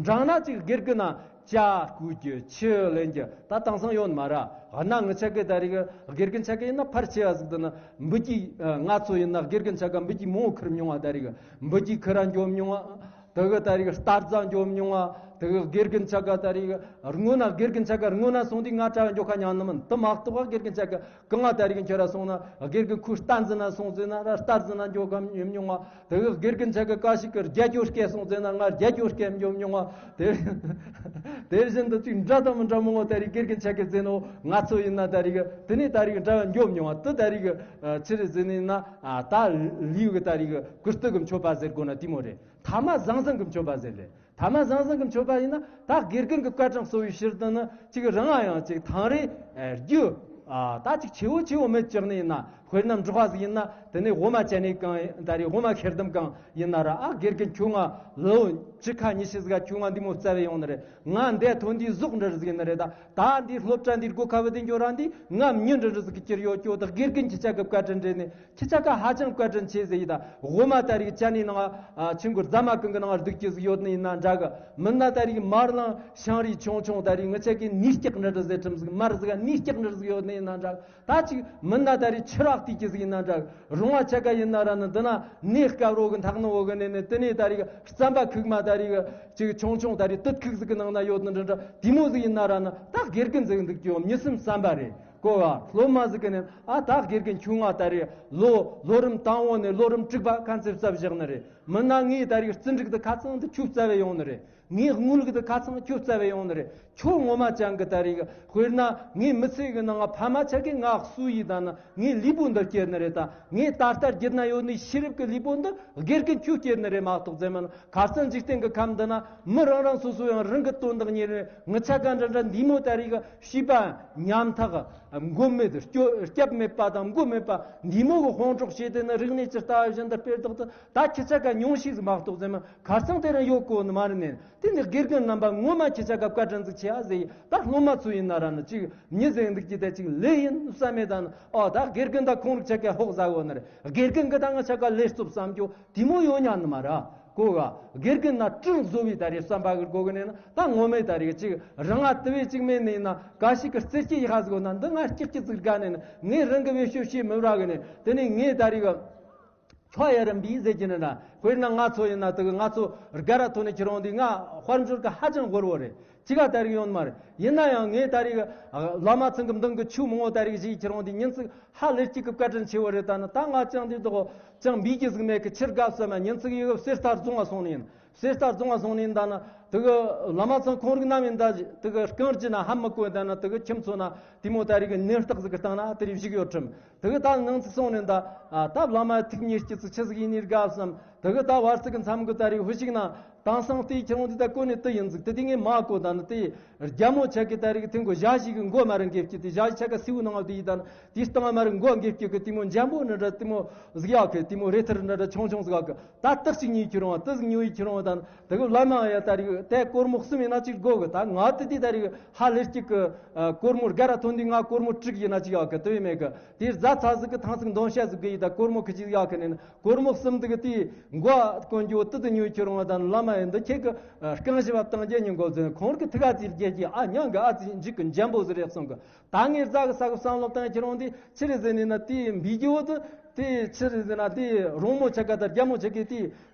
འབྲིང་ན་ཅིག་དགེ་རྒན་ན་ཇ་བསྐོལ་རྒྱུ་ཆུ་ལེན་རྒྱུ་ད་དེང་སང་ཡོད་མ་ར། ཨ་ན་ངི་ཆ་གི་ད་རེས་གི་དགེ་རྒན་ཆ་གི་ཡིན་ན་ཕལ་ཆེ་བ་ཟིག་དེ་ནི་འབུད་རྒྱུ། ང་ཚོ་ཡིན་ན་དགེ་རྒན་ཆ་ག་འབུད་རྒྱུ་མང་བོ་ཁུར་མྱོང་བ། ད་རེས་གི་འབུད་རྒྱུ་ཁུར་ར་འགྱོ་མྱོང་བ། དེ་གི་ད་རེས་གི་རྟ་རྫ་འགྱོ་མྱོང་བ། དེ་གི་དགེ་རྒན་ཆ་ག་ད་རེས་གི་སྔོན་ན་དགེ་རྒན་ཆ་ག་སྔོན་ན་སོང་དུས་ང་གྲྭ་བ་འགྱོ་ཁ་ཉན་ནི་མིན། དེ་མ་གཏོགས་པ་དགེ་རྒན་ཆ་ག་གང་ང་ད་རེས་གི་ཁྱོད་ར་སོང་ན་དགེ་རྒན་ཁོའི་རྟ་འཛིན་ན་སོང་ཟེར་ན་ར་རྟ་འཛིན་ན་འགྱོ་ཁ་ཉན་མྱོང་བ། དེ་གི་དགེ་རྒན་ཆ་ག་ག་ཞིག་གི་རྒྱ་སྐྱོར་སྐད་སོང་ཟེར་ན་ང་རྒྱ་སྐྱོར་སྐད་འགྱོ་མྱོང་བ། དེ་དེ་བཞིན་དུ་ཅིག་འདྲ་དང་མི་འདྲ་མང་བོ་ད་རེས་དགེ་རྒན་ཆ་ག་ཟེར་ནོ། ང་ཚོ་ཡིན་ན་ད་རེས་གི་དེ་ནས་ད་རེས་གི་གྲྭ་བ་འགྱོ་མྱོང་བ། དེ་ད་རེས་གི་ཆི་རེད་ཟེར་ནི་ཡིན་ན། ད་ལུས་གི་ད་རེས་གི་ཀུ་སྟི་གི་མཆོད་པ་ཟེར་དགོས་ན་དེ་མོ་རེད། ཐ་མ་ཟང་ཟིང་གི་མཆོད་པ་ཟེར་ལེ། ཐ་མ་ཟང་ཟིང་གི་མཆོད་པ་ཡིན་ན་ད་དགེ་རྒན་གྱི་བཀའ་དྲིན་གསོ་བའི་ཕྱིར་དུ་ནི་ཅིག་རང་ང་ཡང་ཅིག་ཐང་རེ་རྒྱུ། ད་ཅིག་ཆེ་བོ་ཆེ་བོ་མེད་ཅག་ནི་ཡིན་ན། དཔེར་ན་འབྲོག་པ་ཟིག་ཡིན་ན་དེ་ནས་འོ་མ་ཅན་ནས་གང་ད་རེས་འོ་མ་ཁེར་དུམ་གང་ཡིན་ན་ར། ཨ་དགེ་རྒན་ཁྱོད་ང་ལོ་བཅུ་ཁ་ཉི་ཤུ་ཟིག་ག་ཁྱོད་ང་འདི་མོ་རྩ་བའི་ཡོང་ནི་རེད། ང་འདས་ཐོན་དུས་ཟོག་འདྲ་ཟིག་ཡིན་ནི་རེད། ད་ད་འདི་སློབ་གྲྭ་འདིར་སྒོ་ཁ་བུད་དེ་འགྱོ་ར་འདི་ང་མྱི་འདྲ་འདྲ་ཟིག་གི་གྱུར་ཡོད་ཀྱོ། ད་དགེ་རྒན་ཁྱི་ཆ་གི་བཀའ་དྲིན་དྲན་ནས། ཁྱི་ཆ་ག་ཧ་ཅང་བཀའ་དྲིན་ཆེ་ཟེར་ཡི། ད་འོ་མ་ད་རེས་ཅ་ནི་ནང་ང་ཆུ་འགོར་རྫ་མ་གང་གི་ནང་ང་སྡུག་ཀྱི་ཟིག་ཡོད་ནི་ཡིན་ན་འདྲ་གི། མིན་ན་ད་རེས་མར་ལང་ཤང་རིགས་ཆུང་ཆུང་ད་རེས་ངི་ཆ་གི་ནས་སྐྱག་འདྲ་འདྲ་ཟེར་ཁྲིམས་ཟིག་མར་ཟིག་ག་ནས་སྐྱག་འདྲ་ཟིག་ཡོད་ནི་ཡིན་ན་འདྲ་གི། ད་ཅིག་མིན་ན་ད་རེས་ཆུ་རག་དུས་ཀྱི་ཟིག་ཡིན་ན་འདྲ་གི། རོང་བ་ཆ་ག་ཡིན་ན་ར་ནི་འདི་ན་གནས་སྐབས་རོ་གི་འཐག་ནི་འོ་གི་ནས་ནི་དེ་ནས་ད་རེས་རྩམ་པ་ཁུག་མ་ད་རེས་ཅིག་ཆུང་ཆུང་ད་རེས་དུད་ཁུག་ཟིག་གི་ནང་ན་ཡོད་ནི་འདྲ་འདྲ་དེ་མོ་ཟིག་ཡིན་ན་ར་ནི། ད་དགེ་རྒན་ཟིག་འདུག་ཀྱོ་མྱི་སེམས་བསམ་པ་རེད། གོ་བ། སློབ་མ་ཟིག་གི་ནས་ཨ་ད་དགེ་རྒན་ཁྱོད་ང་ད་རེས་ལོ་ལོ་རིམ་དང་པོ་ནས་ལོ་རིམ་དྲུག་པ་ཁ་ཚེ་བསབ་བཞག་ནི་རེད། མིན་ན་ངས་ད་རེས་རྩིས་འགྲིག་དུ་ཁ་ཚང་དུ་ཁྱོད་བསབ་བས་ཡོང་ནི་རེད། ངས་དངུལ་གི་དུ་ཁ་ཚང་ཁྱོད་བསབ་བས་ཡོང་ནི་རེད། ཁྱོད་ངོ་མ་ཅང་གི་ད་རེས་དཔེར་ན་ངའི་མི་ཚེ་གི་ནང་ང་ཕ་མ་ཆ་གི་ང་གསོ་ཡི་ད་ན་ངའི་ལུས་པོ་འདི་སྐྱེར་ནི་རེད། ད་ངས་ད་ལྟ་བསྒྱུར་ན་ཡོད་ནི་ཤེས་རབ་ཀྱི་ལུས་པོ་འདི་དགེ་རྒན་ཁྱོད་སྐྱེར་ནི་རེད་མ་གཏོགས་ཟེར་མིན། ཁ་སང་འཇིག་རྟེན་གྱི་ཁམས་འདི་ན་མི་རང་རང་སོ་སོ་ཡང་རང་གི་དོན་དག་གཉེར་ནས་ངི་ཆ་ག་འདྲ་འདྲ་འདི་མོ་ད་རེས་གི་བྱིས་པ་ཉམ་ཐག་མགོ་མེད་སྐྱོ་སྐྱབས་མེད་པ་དང་མགོ་མེད་པ་འདི་མོ་གི་དཔུང་གྲོགས་བྱས་ཏེ་ནི་རིག་གནས་ཀྱི་ལྟ་བ་བཞིན་དུ་སྤེལ་དོགས་དུ་ད་ཁྱི་ཆ་ག་ཉུང་ཤས་སུ་མ་གཏོགས་ཟེར་མིན། ཁ་སང་དེ་རིང་ཡོད་གོ་ནི་མ་རེད་ནས། དེ་ནི་དགེ་རྒན་རྣམ་པ་ངོ་མ་ཁྱི་ཆ་ག་བཀའ་དྲིན་ཟིག་ཆེ་ཨ་ཟེར་ཡི། ད་སློབ་མ་ཚོ་ཡིན་ན་ར་ནི་ཅིག་མྱི་ཟེར་འདུག་ཀྱི་ད་ཅིག་ལས་ཡིན་བསམ་མེད་ད་ནི། ཨོ་ད་དགེ་རྒན་ད་ཁོང་རིག་ཆ་ག་ཧོག་ཟ་གོ་ནི་རེད། དགེ་རྒན་གི་ད་ང་ཆ་ག་ལས་སྟོབས་བསམ་རྒྱུ་དེ་མོ་ཡོད་ཉན་ནི་མ་ར། གོ་ག། དགེ་རྒན་ན་སྤྲིན་བཟོ་བའི་ད་རེས་བསམ་པ་གི་གོ་གི་ནས་ན། ད་ངོ་མས་ད་རེས་ཅིག་རང་ང་དུ་བས་ཅིག་མེད་ནས་ན་ག་ཞིག་གི་རྩེ་སྐྱེ་ཡི་ཧ་ཟིག་ན་འདི་ང་སྐྱག་སྐྱེ་ཟིག་དགའ་ནས་ན། ངས་རང་གི་བེད་སྤྱོད་བྱེད་མི་ར་གི་ནས། དེ་ནས་ངས་ད་རེས་གི་ཁྱོ་ཡ་རམ་པི་ཟེར་གྱི་ནི་ན། དཔེར་ན་ང་ཚོ་ཡིན་ན་དུ་གི་ང་ཚོ་དགའ་ར་ཐོན་ནས་ཁྱེར་འོང་དུས་ང་དཔལ་འབྱོར་གི་ཧ་ཅང་གོར་བོ་རེད། ཅི་ག་ད་རེས་ཡོང་མ་རེད། ཡིན་ན་ཡང་ངས་ད་རེས་བླ་མ་ཚང་གི་མདུན་གི་ཆུ་མང་བོ་ད་རེས་བཞེས་ཁྱེར་འོང་དུས་ཉིན་ཚིག་ཧ་ལས་གཅིག་གི་བཀའ་དྲིན་ཆེ་བོ་རེད། ད་ནི་ད་ང་ཅང་དེ་དོག་ཅང་འབིག་གི་ཟིག་མེད་གི། ཕྱིར་དགའ་བསམ་ན་ཉིན་ཚིག་ཡོད་གི་གསེར་རྟ་རྫོང་ང་སོང་ནས་ཡིན། གསེར་རྟ་རྫོང་ང་སོང་ནས་ཡིན། ད་ནི་དུ་གི་བླ་མ་ཚང་ཁོང་རིག་ནམ་ཡིན། ད་དུ་གི་རྐང་རྗེས་ན་ཧ་མི་གོ། ད་ནི་དུ་གི་ཁྱིམ་ཚོ་ན་དེ་མོ་ད་རེས་གི་ནད་རྟགས་ཟིག་གི་སྟེང་ན་དེ་རེས་བཞུགས་ཡོད་ཁྲིམས། དུ་གི་ད་ནང་ཚུད་སོང་ནས་ད་ད་བླ་མ་ཐུགས་ཉེས་སྐྱེ་ཚིག་ཆི་ཟིག་ཡིན་ནི་དགའ་བསམ། དུ་གི་ད་བར་ཚིག་གི་མཚམས་གི་ད་རེས་ཧུ་ཞིག་ན། དེང་སང་དེ་ཁྱེད་རང་དེ་ད་གོ་ནས་དེ་ཡིན་ཟིག་དེ་དེ་ངས་མ་གོ་ད་ནི་དེ་རྒྱ་མོ་ཆ་གི་ད་རིག་དེ་མགོ་ཞ་ཞིག་གི་མགོ་མ་རང་འགེབས་ཀྱི་དེ་ཞ་ཞིག་ཆ་ག་སིའུ་ནང་དེ་ཡི་ད་ནི་དེ་སྟེང་མ་རང་མགོ་འགེབས་ཀྱི་གི་དེ་མོ་འཇམ་པོ་ནི་འདྲ་དེ་མོ་ཟིག་ཡག་གི་དེ་མོ་རེ་ཐར་འདྲ་འདྲ་ཆུང་ཆུང་ཟིག་ཡག་གི་ད་དག་ཅིག་ཉོས་ཁྱེད་རང་དེ་ཟིག་ཉོས་ཡི་ཁྱེད་རང་ད་ནི་དེ་གི་བླ་མ་ཡ་ད་རིག་དེ་སྒོར་མོ་གསུམ་ཡིན་ན་ཅིག་དགོ་གི་ད་ང་དེ་དེ་ད་རིག་ཧ་ལས་ཅིག་གི་སྒོར་མོ་སྒར་ར་ཐོན་དུས་ང་སྒོར་མོ་དྲུག་ཡིན་ན་ཅིག་ཡག་གི་དེ་བས་མེད་གི་དེ་རྫ་ཚ་ཟིག་གི་ཐང་ཚིག་འདོན་ཤ་ཟིག་གི་ཡི་ད་སྒོར་མོ་ཁི་ཅིག་ཡག་གི་ནས་ནི། སྒོར་མོ་གསུམ་དེ་གི་དེའི་མགོ་བཀོན་རྒྱུ་དེ་དེ་ཉོས་ཁྱེར་འོང་དང་བླ་མ་ཡིན་འདི་ཁྱེད་ཀྱི་རྐང་བཞི་བ་བཏང་རྒྱ་ཉིན་འགོ་ཟིན་ཁོང་གི་ཐུགས་ཨ་ཙི་རྒྱལ་གྱི་ཨ་མྱང་གི་ཨ་ཙི་འཇིག་གི་འཇམ་པོ་ཟེར་རེད་གསུང་གི་ད་ངས་རྫ་གི་ས་གི་བསམ་བློ་བཏང་ཁྱེར་འོང་དེ་ཕྱི་རེ་ཟེར་ནས་ན་དེའི་འབུལ་རྒྱུ་བོ་དེ་དེ་ཕྱི་རེ་ཟེར་ན་དེ་རོང་མོ་ཆ་ག་དང་རྒྱ་མོ་ཆ་གི་དེ་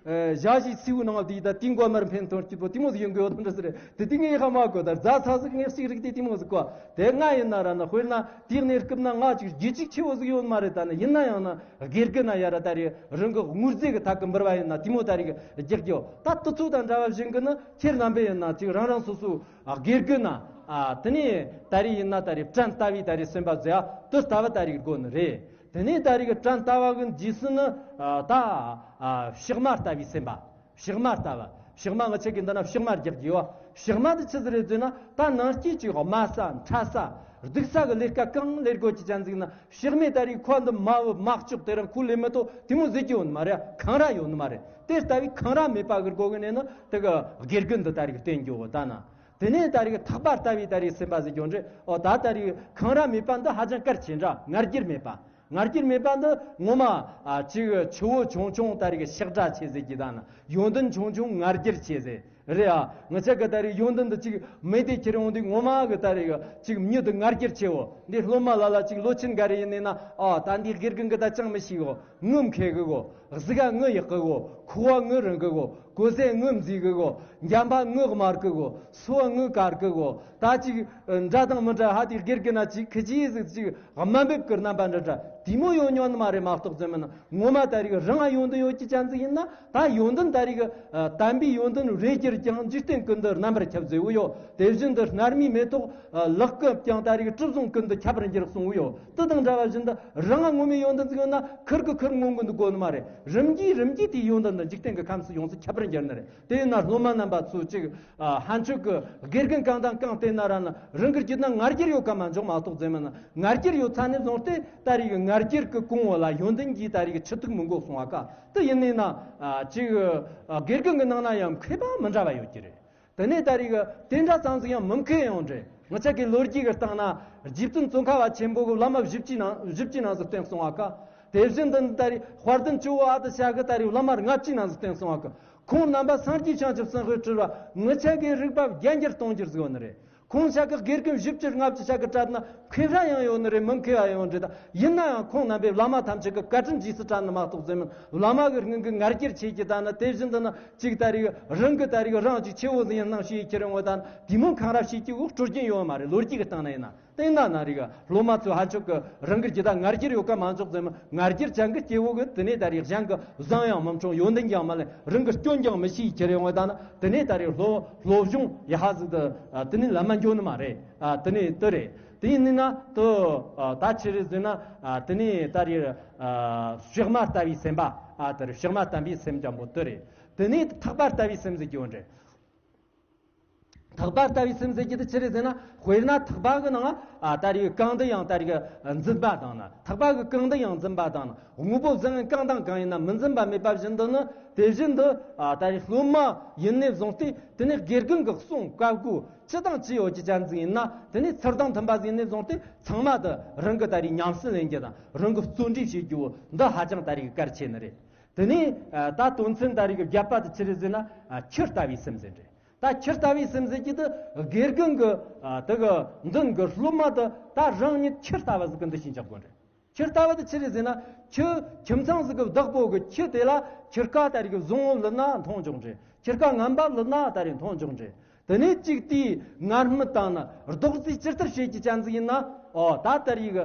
ཞག་བཞི་སིའུ་ནང་དེ་ད་དེ་མགོ་མར་འཕེན་ཐོན་སྐྱིད་པོ་དེ་མོ་ཟིག་ཡོང་གི་ཡོད་འདྲ་ཟེར་དེ་དེ་ངས་ཧ་མ་གོ་ད་རྫ་ས་ཟིག་ངས་ཞིག་རིག་དེ་དེ་མོ་ཟིག་གོ་དེ་ང་ཡིན་ན་ར་ན་དཔེར་ན་དེའི་གནས་སྐབས་ན་ང་ཅིག་རྒྱུ་ཅིག་ཆེ་བོ་ཟིག་ཡོད་མ་རེད་ད་ནི་ཡིན་ན་ཡང་ན། དགེ་རྒན་ན་ཡ་ར་ད་རེ་རང་གི་དངོས་རྫས་ཀྱི་ཐད་ཀྱི་འབུལ་བ་ཡིན་ན་དེ་མོ་ད་རེ་རྒྱག་རྒྱུ་ད་དུ་ཚོད་དང་འདྲ་བ་བཞིན་གྱི་ནི་ཁྱེད་རྣམ་པས་ཡིན་ན་ཅིག་རང་རང་སོ་སོའི་དགེ་རྒན་ན་དེ་ནས་ད་རེ་ཡིན་ན་ད་རེ་བྲན་ལྟ་བུའི་ད་རེ་སེམས་པ་ཟེར་ཡ་དུ་ལྟ་བུ་ད་རེ་དགོས་ནི་རེད། དེ་ནས་ད་རེ་གི་བྲན་ལྟ་བུ་གི་རྗེས་སུ་ནི་ད་ཕྱག་མ་ལྟ་བུའི་སེམས་པ། ཕྱག་མ་ལྟ་བུ། ཕྱག་མ་ང་ཆེ་གི་འདི་ན་ཕྱག་མ་རྒྱག་རྒྱུ་ཡོད། ཕྱག་མ་འདི་ཆི་ཟིག་རེད་ཟེར་ན་ད་ནང་སྐྱིད་ཅིག་དམའ་ས་འཕྲ་ས་སྡུག་ས་གི་ལས་ཀ་གང་ལས་དགོས་ཀྱི་ཅན་ཟིག་ན་ཕྱག་མས་ད་རིག་ཁོ་འདི་མ་བུ་མ་ལྕོག་དེ་རིང་ཁོ་ལས་མི་ཐོག་དེ་མོ་ཟེར་གྱི་ཡོད་ནི་མ་རེད། འཁང་ར་ཡོད་ནི་མ་རེད། དེ་ལྟ་བུའི་འཁང་ར་མེད་པ་གི་སྒོ་གི་ནས་ནི་དེ་གི་དགེ་རྒན་འདི་ད་རིག་བསྟེན་རྒྱུ་ད་ན། དེ་ནས་ད་རིག་ཐག་པ་ལྟ་བུའི་ད་རིག་སེམས་པ་ཟེར་རྒྱུ་འདྲ། ཨོ་ད་ད་རིག་འཁང་ར་མེད་པ་འདི་ཧ་ཅང་གལ་ཆེ་འདྲ། ང་རྒྱལ་མེད་པ། ང་རྒྱལ་མེད་པ་འདི་ངོ་མ་ཨ་ཅིག་ཆུ་བོ་ཆུང་ཆུང་ད་རིག་ཤག་སྒྲ་ཆེ་ཟེར་གྱི་ད་ན་ཡོན་ཏན་ཆུང་ཆུང་ང་རྒྱལ་ཆེ་ཟེར་རེད་ཨ། ང་ཅག་གི་ད་རིག་ཡོན་ཏན་འདི་ཅིག་མེད་དེ་ཁྱེར་ཡོང་དུས་ངོ་མ་གི་ད་རིག་ཅིག་མྱི་འདི་ང་རྒྱལ་ཆེ་བོ་འདི་སློབ་མ་ལ་ལ་ཅིག་ལོ་ཆེན་འགའ་རེ་ཡིན་ནས་ན་ཨ་ད་འདི་དགེ་རྒན་གི་ད་ཅང་མི་ཤེས་གོ་ངུ་མཁས་གི་གོ་གཟུགས་ཀ་ངུ་ཡག་གི་གོ་ཁུ་བ་ངུ་རིང་གི་གོ་གོ་ཟས་ངུ་མཛེས་གི་གོ་འཇམ་པ་ངུ་དམར་གི་གོ་སོ་བ་ངུ་དཀར་གི་གོ་ད་ཅིག་འདྲ་དང་མི་འདྲ་ཧ་དེ་དགེ་རྒན་ན་ཅིག་ཁི་ཅི་ཟིག་ཅིག་དམའ་འབེབས་ཀྱི་རྣམ་པ་འདྲ་འདྲ་དེ་མོ་ཡོད་མྱོང་ནི་མ་རེད། མ་གཏོགས་ཙམ་མིན་ན་ངོ་མ་ད་རིག་རང་ཡོན་ཏན་ཡོད་ཀྱི་ཅན་ཟིག་ཡིན་ན་ད་ཡོན་ཏན་ད་རིག་དམ་པའི་ཡོན་ཏན་རེ་གྱུར་ཀྱང་འཇིག་རྟེན་ཀུན་ཏུ་རྣམ་པར་ཁྱབ་ཟེར་བོ་ཡོད། དེ་བཞིན་དུ་སྣར་མའི་མེ་ཏོག་ལག་གི་ཀྱང་ད་རིག་གྲུབ་བཟུང་ཀུན་ཏུ་ཁྱབ་པར་འགྱུར་གསུངས་བོ་ཡོད། དེ་དང་འདྲ་བ་བཞིན་དུ་རང་ངོ་མའི་ཡོན་ཏན་ཟིག་ཡོད་ན་ཁུར་གི་ཁུར་མངོན་གི་འདུག་དགོས་ནི་མ་རེད། རིམ་གྱིས་རིམ་གྱིས་དེའི་ཡོན་ཏན་དུ་འཇིག་རྟེན་གྱི་ཁམས་སུ་ཡོངས་སུ་ཁྱབ་པར་འགྱུར་ནི་རེད། དེས་ན་སློབ་མ་རྣམ་པ་ཚོས་ཅིག་ཨ་ཧན་ཆོས་ཀྱི་དགེ་རྒན་གང་དང་གང་བསྟེན་ན་ར་ན་རང་གི་རྒྱུད་ན་ང་རྒྱལ་ཡོད་ཀ་མ་འཇོག་མ་གཏོགས་ཙམ་མིན་ན་ང་རྒྱལ་ཡོད་ཚ་ནས་བཟུང་སྟེ་ད་རེས་ཀྱི་ང་རྒྱལ་གྱི་གོང་འོག་ལ་ཡོན་ཏན་གྱི་ད་རེས་ཀྱི་ཆུ་ཐིགས་མི་འགོ་སོང་བ་ཀ་དེ་ཡིན་ནས་ན་ཨ་ཅིག་ཨ་དགེ་རྒན་གྱི་ནང་ན་ཡང་མཁས་པ་མི་འདྲ་བ་ཡོད་ཀྱི་རེད། དེ་ནས་ད་རེས་ཀྱི་དེ་འདྲ་ཙམ་ཟིག་ཡང་མི་མཁས་ཡོང་འདྲ། ང་ཅག་གི་ལོ་རྒྱུས་ཀྱི་སྟེང་ན་རྗེ་བཙུན་ཙོང་ཁ་པ་ཆེན་པོ་གི་བླ་མ་བཞི་བཅུའི་ནང་བཞི་བཅུའི་ནང་ཟིག་བསྟེན་སོང་བ་ཀ་དེ་བཞིན་དུ་ད་རེས་དཔལ་ལྡན་ཇོ་བོ་ཨ་ཏི་ཤ་གི་ད་རེས་བླ་མ་ལྔ་བཅུའི་ནང་ཟིག་བསྟེན་སོང་བ་ཀ་ཁོང་རྣམ་པ་སངས་རྒྱས་བྱང་ཆུབ་སེམས་དཔའི་སྤྲུལ་བ་ང་ཅག་གི་རིག་པ་རྒྱ་འགྱུར་གཏོང་རྒྱུར་ཟིག་ཡོད་ནི་རེད། ཁོང་ཤ་གི་དགེ་རྒན་བཞི་བཅུ་ལྔ་བཅུ་ཤ་གི་གྲལ་ན་མཁས་པ་ཡང་ཡོད་ནི་རེད། མི་མཁས་པ་ཡང་ཡོད་ནི་རེད། ད་ཡིན་ན་ཡང་ཁོང་རྣམ་པས་བླ་མ་ཐམས་ཅད་ཀྱི་བཀའ་དྲིན་རྗེས་སུ་དྲན་ནི་མ་གཏོགས་ཟེར་མིན། བླ་མ་གི་སྔོན་གྱི་ང་རྒྱལ་ཆེ་གི་ད་ནི་དེ་བཞིན་དུ་ནི་གཅིག་ད་རེས་རང་གི་ད་རེས་རང་གཅིག་ཆེ་བོ་ཟིག་ཡིན་སྣང་ཞེས་ཁྱེར་ཡོང་བ་ད་ནི་དེ་མོ་འཁང་ར་བྱེད་ཀྱི་འོག་སྲོལ་རྒྱུན་ཡོད་མ་རེད། ལོ་རྒྱུས་ཀྱི་སྟེང་ན་ཡིན་ན། དེ་ན་ན་རེ་གི་སློབ་མ་ཚོས་ཧ་ཆོག་གི་རང་གི་རྒྱུད་ད་ང་རྒྱལ་ཡོད་ཀ་མ་འཇོག་ཟེར་མིན། ང་རྒྱལ་ཅན་གི་སྐྱེ་བོ་གི་དེ་ནས་ད་རེས་གཞན་གི་བཟང་ཡང་མི་འཕྲོང་ཡོན་ཏན་ཀྱང་མ་ལེན། རང་གི་སྐྱོན་ཀྱང་མི་ཤེས་ཁྱེར་ཡོང་བ་ད་ནི་དེ་ནས་ད་རེས་སློབ་སློབ་སྦྱོང་ཡ་ཧ་ཟིག་ཏུ་དེ་ནས་ལམ་མ་འགྱོ་ནི་མ་རེད། དེ་ནས་དེ་རེད། དེ་ཡིན་ནི་ན་དེ་ད་ཆི་རེད་ཟེར་ན་དེ་ནས་ད་རེས་ཕྱག་མ་ལྟ་བུའི་སེམས་པ་དེ་རེད། ཕྱག་མ་ལྟ་བུའི་སེམས་ཅན་པོ་དེ་རེད། དེ་ནས་ཐག་པ་ལྟ་བུའི་སེམས་ཟེར་གྱི་ཡོད་རེད། ཐག་པ་ལྟ་བུའི་སེམས་ཟེར་གྱི་དེ་ཆི་རེད་ཟེར་ན། དཔེར་ན་ཐག་པ་གི་ནང་ད་རེས་གང་དུ་ཡང་ད་རེས་འཛིན་པ་དང་ན། ཐག་པ་གི་གང་དུ་ཡང་འཛིན་པ་དང་ན། དངོས་པོ་བཟང་ངན་གང་དང་གང་ཡིན་ན་མི་འཛིན་པ་མེད་པ་བཞིན་དུ་ནི། དེ་བཞིན་དུ་ད་རེས་སློབ་མ་ཡིན་ནས་བཟུང་སྟེ་དེ་ནས་དགེ་རྒན་གྱི་གསུང་བཀའ་བསྒོ་ཅི་དང་ཅི་ཡོད་ཀྱི་ཅན་ཟིག་ཡིན་ན། དེ་ནས་ཚུལ་དང་མཐུན་པ་ཟིག་ཡིན་ནས་བཟུང་སྟེ་ཚང་མ་དུ་རང་གི་ད་རེས་ཉམས་སུ་ལེན་རྒྱུ་དང་རང་གི་བརྩོན་འགྲུས་བྱེད་རྒྱུ་འདི་ཧ་ཅང་ད་རེས་གལ་ཆེ་ནི་རེད། དེ་ནས་ད་དོན་ཚན་ད་རེས་ཀྱི་བརྒྱད་པ་དེ་ཆི་རེད་ཟེར་ན། ཁྱི་ལྟ་བུའི་སེམས་ཟེར་རེད། ད་ཁྱི་ལྟ་བུའི་སེམས་ཟེར་གྱི་དེ་དགེ་རྒན་གྱི་དེ་གི་མདུན་གྱི་སློབ་མ་དེ་ད་རང་ཉིད་ཁྱི་ལྟ་བུ་ཟིག་གི་འདུ་ཤེས་འཇོག་དགོས་རེད། ཁྱི་ལྟ་བུ་དེ་ཆི་རེད་ཟེར་ན། ཁྱི་ཁྱིམ་ཚང་ཟིག་གི་བདག་པོ་གི་ཁྱི་དེ་ལ་ཁྱི་རྐ་ད་རེས་ཀྱི་བཟང་བོ་ལུད་ན་མཐོང་འཇོག་རེད། ཁྱི་རྐ་ངན་པ་ལུད་ན་ད་རེས་མཐོང་འཇོག་རེད། དེ་ནས་གཅིག་དེའི་ངར་སྨྲས་དང་ནི་རྡོག་རྫིས་ཇི་ལྟར་བྱེད་ཀྱི་ཅན་ཟིག་ཡིན་ན། ཨོ་ད་ད་རེས་ཀྱི་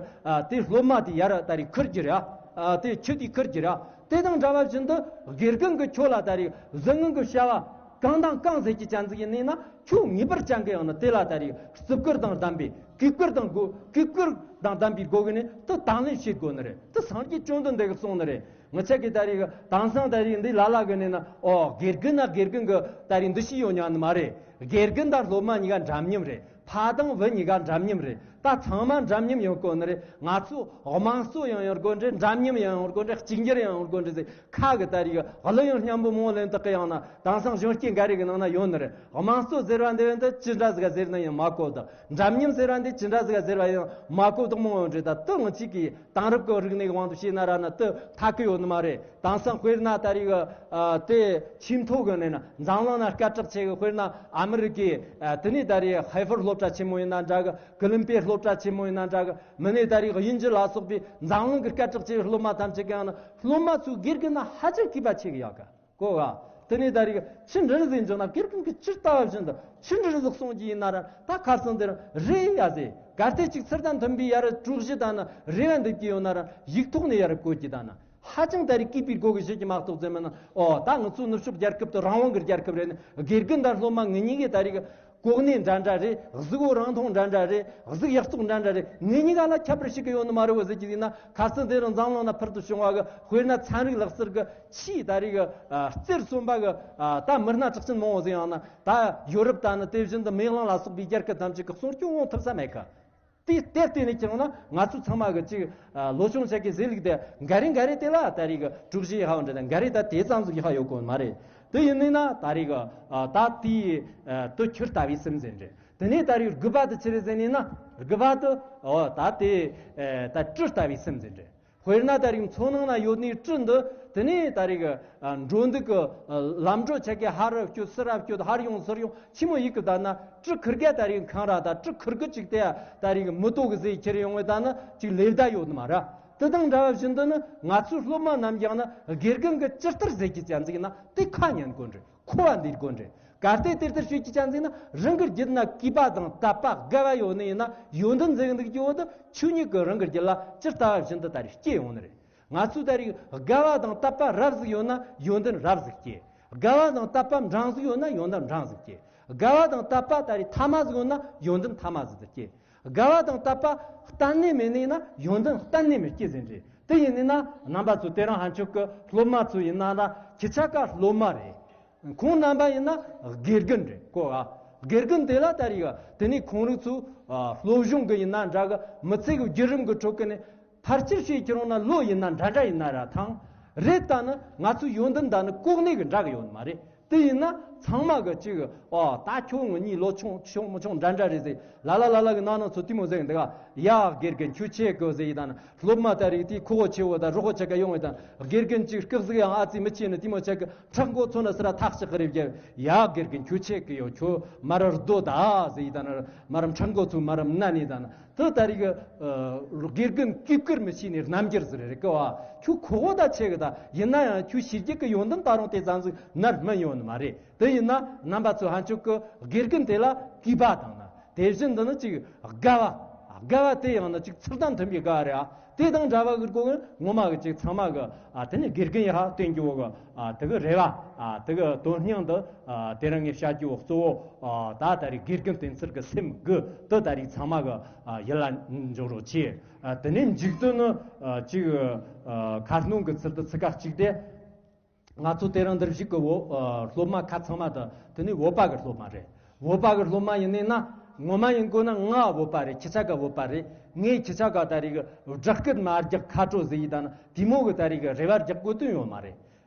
དེ་སློབ་མ་དེ་ཡར་ད་རེས་ཁུར་རྒྱུ་རེད། ཨ་དེ་ཁྱི་དེ་ཁུར་རྒྱུ་རེད། དེ་དང་འདྲ་བ་བཞིན་དུ་དགེ་རྒན་གྱིས་ཁྱོད་ལ་ད་རེས་ཟང་ངན་གྱི་བྱ་བ་གང་དང་གང་ཟེར་གྱི་ཅན་ཟིག་ཡིན་ནི་ན། ཁྱོད་ངེས་པར་ཅན་གྱི་ཡང་ན་དེ་ལ་ད་རེས་བརྩི་བཀུར་དང་ལྡན་པའི་ གུས་བཀུར་དང་སྒོ་གུས་བཀུར་དང་ལྡན་པའི་སྒོ་གི་ནས་དེ་དང་ལེན་བྱེད་དགོས་ནི་རེད། དེ་སངས་རྒྱས་བཅོམ་ལྡན་འདས་ཀྱིས་གསུངས་ནི་རེད། ངི་ཆ་གི་ད་རེས་དེང་སང་ད་རེས་འདི་ལ་ལ་གི་ནས་ན། ཨོ། དགེ་རྒན་ན་དགེ་རྒན་གི་ད་རེས་འདུ་ཤེས་ཡོད་ཉག་ནི་མ་རེད། དགེ་རྒན་དང་སློབ་མ་གཉིས་ཀ་འདྲ་མཉམ་རེད། ཕ་དང་བུ་གཉིས་ཀ་འདྲ་མཉམ་རེད། ད་ཚང་མ་འདྲ་མཉམ་ཡོང་དགོས་ནི་རེད། ང་ཚོ་དམངས་གཙོ་ཡང་ཡོང་དགོས་འདྲ། འདྲ་མཉམ་ཡང་ཡོང་དགོས་འདྲ། གཅིག་གྱུར་ཡང་ཡོང་དགོས་འདྲ་ཟེར། ཁ་གི་ད་རེས་གླུ་དབྱངས་སྙན་པོ་མང་པོ་ལེན་དག་གི་ཡང་ན་དེང་སང་གཞོན་སྐྱེས་འགའ་རེ་གི་ནང་ན་ཡོད་ནི་རེད། དམངས་གཙོ་ཟེར་བ་འདི་བས་འདི་ཅི་འདྲ་ཟིག་ག་ཟེར་ན་ཡང་མ་གོ་དང་། འདྲ་མཉམ་ཟེར་བ་འདི་ཅི་འདྲ་ཟིག་ག་ཟེར་བ་ཡང་མ་གོ་དང་མང་པོ་ཡོད་འདྲ། ད་དེ་ང་ཅིག་གི་དེང་རབས་ཀྱི་རིག་གནས་ཀྱི་དབང་དུ་བྱས་ན་ར་ན་དེ་ཐད་ཀི་ཡོད་ནི་མ་རེད། དེང་སང་དཔེར་ན་ད་རེས་གི་ཨ་དེ་ཆེས་མཐོ་གི་ནས་ན་འཛམ་གླིང་ན་སྐད་གྲགས་ཆེ་གི། དཔེར་ན་ཨ་མི་རི་ཀའི་ཨ་དེ་ནས་ད་རེས་ཧར་ཝརཌ་སློབ་གྲྭ་ཆེན་མོ་ཡིན་ན་འདྲ་གི། ཀོ་ལམ་པི་ཡ་སློབ་གྲྭ་ཆེན་མོ་ཡིན་ན་འདྲ་གི། མིན་ནས་ད་རེས་དབྱིན་ཇི་ལ་སོགས་པའི་འཛམ་གླིང་གི་སྐད་གྲགས་ཆེ་བའི་སློབ་མ་ཐམས་ཅད་ཀྱང་ནི་སློབ་མ་ཚོའི་དགེ་རྒན་ན་ཧ་ཅང་གུས་པ་ཆེ་གི་ཡོད་གི། གོ་ག། དེ་ནས་ད་རེས་ཆི་འདྲ་ཟིག་འཇོག་ན་དགེ་རྒན་གྱིས་ཇི་ལྟ་བ་བཞིན་དུ་ཆི་འདྲ་ཟིག་གསུང་གི་ཡིན་ན་ར། ད་ཁ་སང་དེར་རེད་ཡ་ཟེར། གལ་ཏེ་ཅིག་ཚུལ་དང་མཐུན་པའི་ཡ་ར་དྲུག་གཞི་དང་ནི་རེ་བ་འདེབས་ཀྱི་ཡོད་ན་ར། ཡིག་ཐོག་ནས་ཡ་ར་བཀོད་ཀྱི་དང་ནི། ཧ་ཅང་ད་རེས་གུས་པའི་སྒོ་གི་བཞེས་ཀྱི་མ་གཏོགས་ཟེར་མིན་ན། ཨོ། ད་ང་ཚོ་ནུབ་ཕྱོགས་རྒྱལ་ཁབ་དེ་རང་དབང་གི་རྒྱལ་ཁབ་རེད་ནི། དགེ་རྒན་དང་སློབ་མ་ངེད་གཉིས་ཀྱི་ད་རེས་གོ་གནས་འདྲ་འདྲ་རེད། གཟུགས་པོ་རིང་ཐུང་འདྲ་འདྲ་རེད། གཟུགས་ཡག་བཙོག་འདྲ་འདྲ་རེད། ངེད་གཉིས་ཀ་ལ་ཁྱད་པར་ཞིག་གི་ཡོད་ནི་མ་རེད་བ་ཟེར་གྱི་ཡིན་ན། ཁ་སང་དེ་རིང་འཛམ་གླིང་ན་ཕུལ་དུ་བྱུང་བ་གི། དཔེར་ན་ཚན་རིག་ལག་རྩལ་གི་ཆེས་ད་རེས་གི་ཨ་རྩེར་སོན་པ་གི་ཨ་ད་མི་སྣ་གྲགས་ཅན་མང་བོ་ཟིག་ཡང་ན་ད་ཡོ་རོབ་དང་ནི་དེ་བཞིན་དུ་མེ་གླིང་ལ་སོགས་པའི་རྒྱལ་ཁབ་ཐམས་ཅད་གི་གསུང་སྐྱོང་ཡོང་ཐུབ་ས་མེད་གི། དེ་དེར་བརྟེན་ནས་ཀྱང་ན་ང་ཚོ་ཚང་མ་གི་ཅིག་ཨ་ལོ་ཆུང་ཆ་གི་ཟེར་ལུགས་དེ་འགའ་རེ་འགའ་རེ་དེ་ལ་ད་རེས་གི་དྲུག་གཞི་ཡི་ཧ་བ་འདྲ་དང་། འགའ་རེ་ད་དེ་ཙམ་ཟིག་ཡི་ཧ་ཡོད་གོ་མ་རེད། དེ་ཡིན་ནི་ན་ད་རེས་གི་ཨ་ད་དེའི་ཨ་དུ་ཁྱུར་ལྟ་བུའི་སེམས་ཟེར་འདྲ། དེ་ནས་ད་རེས་དགུ་པ་དུ་ཆི་རེད་ཟེར་ནི་ན། དགུ་པ་དུ་ཨོ་ད་དེ་ཨ་ད་སྤྲུལ་ལྟ་བུའི་སེམས་ཟེར་འདྲ། དཔེར་ན་ད་རེས་མཚོ་ནང་ན་ཡོད་ནི་སྤྲུལ་འདི་དེ་ནས་ད་རེས་གི་ཨ་འགྲོ་འདུག་གི་ཨ་ལམ་འགྲོ་ཆ་གི་ཧ་ར་སྐྱོད་ཚུར་ར་སྐྱོད། ཧར་ཡོང་ཚུར་ཡོང་ཆི་མོ་ཡིག་གི་ད་ན་སྤྲུལ་ཁུར་ག་ད་རེས་འཁང་ར་ད་སྤྲུལ་ཁུར་གི་ཅིག་དེ་ད་རེས་གི་མི་ཏོ་གི་ཟེ་ཁྱེར་ཡོང་བའི་ད་ན་ཅིག་ལེ་བདའ་ཡོད་ནི་མ་ར། དེ་དང་འདྲ་བ་བཞིན་དུ་ནི་ང་ཚོའི་སློབ་མ་རྣམས་ཀྱང་ན་དགེ་རྒན་གི་ཇི་ལྟར་ཟེར་གྱི་ཅན་ཟིག་ན་དེ་ཁ་ཉན་དགོས་འདྲ། མཁོ་བ་འདེད་དགོས་འདྲ། གལ་ཏེ་དེ་ལྟར་ཤོད་ཀྱི་ཅན་ཟིག་ན་རང་གི་རྒྱུད་ན་གུས་པ་དང་དད་པ་དགའ་བ་ཡོད་ནི་ཡིན་ན་ཡོན་ཏན་ཟེར་གི་འདུག་ཀྱི་འོ་དེ་ཆོས་ཉིད་ཀྱི་རང་གི་རྒྱུད་ལ་ཇི་ལྟ་བ་བཞིན་དུ་ད་རེས་སྐྱེ་ཡོང་ནི་རེད། ང་ཚོས་ད་རེས་དགའ་བ་དང་དད་པ་རབ་ཟིག་ཡོད་ན་ཡོན་ཏན་རབ་ཟིག་སྐྱེ། དགའ་བ་དང་དད་པ་འབྲིང་ཟིག་ཡོད་ན་ཡོན་ཏན་འབྲིང་ཟིག་སྐྱེ། དགའ་བ་དང་དད་པ་ད་རེས་ཐ་མ་ཟིག་ཡོད་ན་ཡོན་ཏན་ཐ་མ་ཟིག་ཏུ་སྐྱེ། དགའ་བ་དང་དད་པ་གཏན་ནས་མེད་ནི་ཡིན་ན་ཡོན་ཏན་གཏན་ནས་མི་སྐྱེ་ཟེར་འདྲ། དེ་ཡིན་ནི་ན་རྣམ་པ་ཚོ་དེ་རིང་ཕན་ཆོད་ཀྱི་སློབ་མ་ཚོ་ཡིན་ན་ན་ཁྱེད་ཆ་ག་སློབ་མ་རེད། ཁོང་རྣམ་པ་ཡིན་ན་དགེ་རྒན་རེད་གོ་ཨ། དགེ་རྒན་དེ་ལ་ད་རེས་དེ་ནས་ཁོང་རང་ཚོ་ཨ་སློབ་སྦྱོང་གི་ཡིན་ན་འདྲ་གི། མི་ཚེ་གི་བརྒྱུད་རིམ་གི་ཁྲོད་ཀྱི་ནས་ཕལ་ཆེར་ཤེས་ཁྱེད་རང་ན་ལོ་ཡིན་ན་འདྲ་འདྲ་ཡིན་ན་ར་ཐང་རེད། ད་ནི་ང་ཚོའི་ཡོན་ཏན་ད་ནི་གོ་གནས་གི་འདྲ་གི་ཡོད་མ་རེད། དེ་ཡིན་ན་ཚང་མ་གི་ཅིག་ཨོ་ད་ཁྱོད་ངོ་གཉིས་ལོ་ཆུང་ཆུང་མི་ཆུང་འདྲ་འདྲ་རེད་ཟེར་ལ་ལ་ལ་ལ་གི་ནང་ནང་ཚོ་དེ་མོ་ཟེར་གི་འདུག་ག། ཡ་དགེ་རྒན་ཁྱོད་ཆེ་གི་ཟེར་ཡི་ད་ནི། སློབ་མ་ད་རེས་དེའི་ཁོ་བོ་ཆེ་བོ་དང་རོགས་པ་ཆ་ག་ཡོང་བའི་དང་དགེ་རྒན་གཅིག་སྐབས་ཟིག་ཡང་ཨ་ཙི་མི་ཆེ་ནི་དེ་མོ་ཆ་གི་ཁྲག་མགོ་ཚོ་ན་སི་ར་ཐག་ཆག་གི་རེད་རྒྱབ། ཡ་དགེ་རྒན་ཁྱོད་ཆེ་གི་ཡོད། ཁྱོད་མ་ར་རྡོ་ད་ཟེར་ཡི་ད་ན་མ་ར་ཁྲག་མགོ་ཚོ་མ་ར་མནན་ནི་ད་ན་དེ་ད་རེས་གི་དགེ་རྒན་གུས་བཀུར་མི་བྱེད་ནི་རྣམ་འགྱུར་ཟིག་རེད་གི་བ། ཁྱོད་ཁོ་བོ་ད་ཆེ་གི་ད་ཡིན་ན་ཡང་ཁྱོད་ཤེས་རྒྱུ་གི་ཡོན་ཏན་ད་རུང་དེ་ཙམ་ཟིག་ནར་མི་ཡོང་ནི་མ་རེད། དེ་ཡིན་ན་རྣམ་པ་ཚོ་ཕན་ཆོད་གི་དགེ་རྒན་དེ་ལ་གུས་པ་དང་ན། དེ་བཞིན་དུ་ནི་ཅིག་དགའ་བ། དགའ་བ་དེ་ཡང་ནི་ཅིག་ཚུལ་དང་མཐུན་པའི་དགའ་བ་རེད་ཨ། དེ་དང་འདྲ་བ་གི་སྒོ་ངོ་མ་གི་ཅིག་ཚང་མ་གི་ཨ་དེ་ནི་དགེ་རྒན་ཡི་ཧ་བསྟེན་རྒྱུ་བོ་གི་ཨ་དེ་གི་རེ་བ་ཨ་དེ་གི་དོན་སྙིང་དུ་ཨ་དེ་རིང་ངས་བཤད་རྒྱུ་བོ་གཙོ་བོ་ཨ་ད་ད་རེས་དགེ་རྒན་བསྟེན་ཚུལ་གི་སེམས་གི་དེ་ད་རེས་ཚང་མ་གི་ཨ་ཡིད་ལ་འཇོག་རོགས་གྱིས། ཨ་དེ་ནས་མཇུག་ཏུ་ནི་ཨ་ཅིག་ཨ་ཁ་སྣོན་གི་ཚུལ་དུ་ཚིག་ཁ་གཅིག་དེ། ང་ཚོ་དེ་རིང་འདིར་བཞུགས་ཀྱི་བོ་ཨ་སློབ་མ་ཁ་ཚང་མ་དང་དེ་ནས་བོད་པ་གི་སློབ་མ་རེད། བོད་པ་གི་སློབ་མ་ཡིན་ནས་ན་ངོ་མ་ཡིན་དགོས་ན་ང་བོད་པ་རེད། ཁྱེད་ཆ་ག་བོད་པ་རེད། ངས་ཁྱེད་ཆ་ག་ད་རེས་གི་སྦྲག་སྐད་མ་རྒྱག་ཁ་དྲོ་ཟེར་ཡི་ད་ན་དེ་མོ་གི་ད་རེས་གི་རེ་བ་རྒྱག་དགོས་དོན་ཡོད་མ་རེད།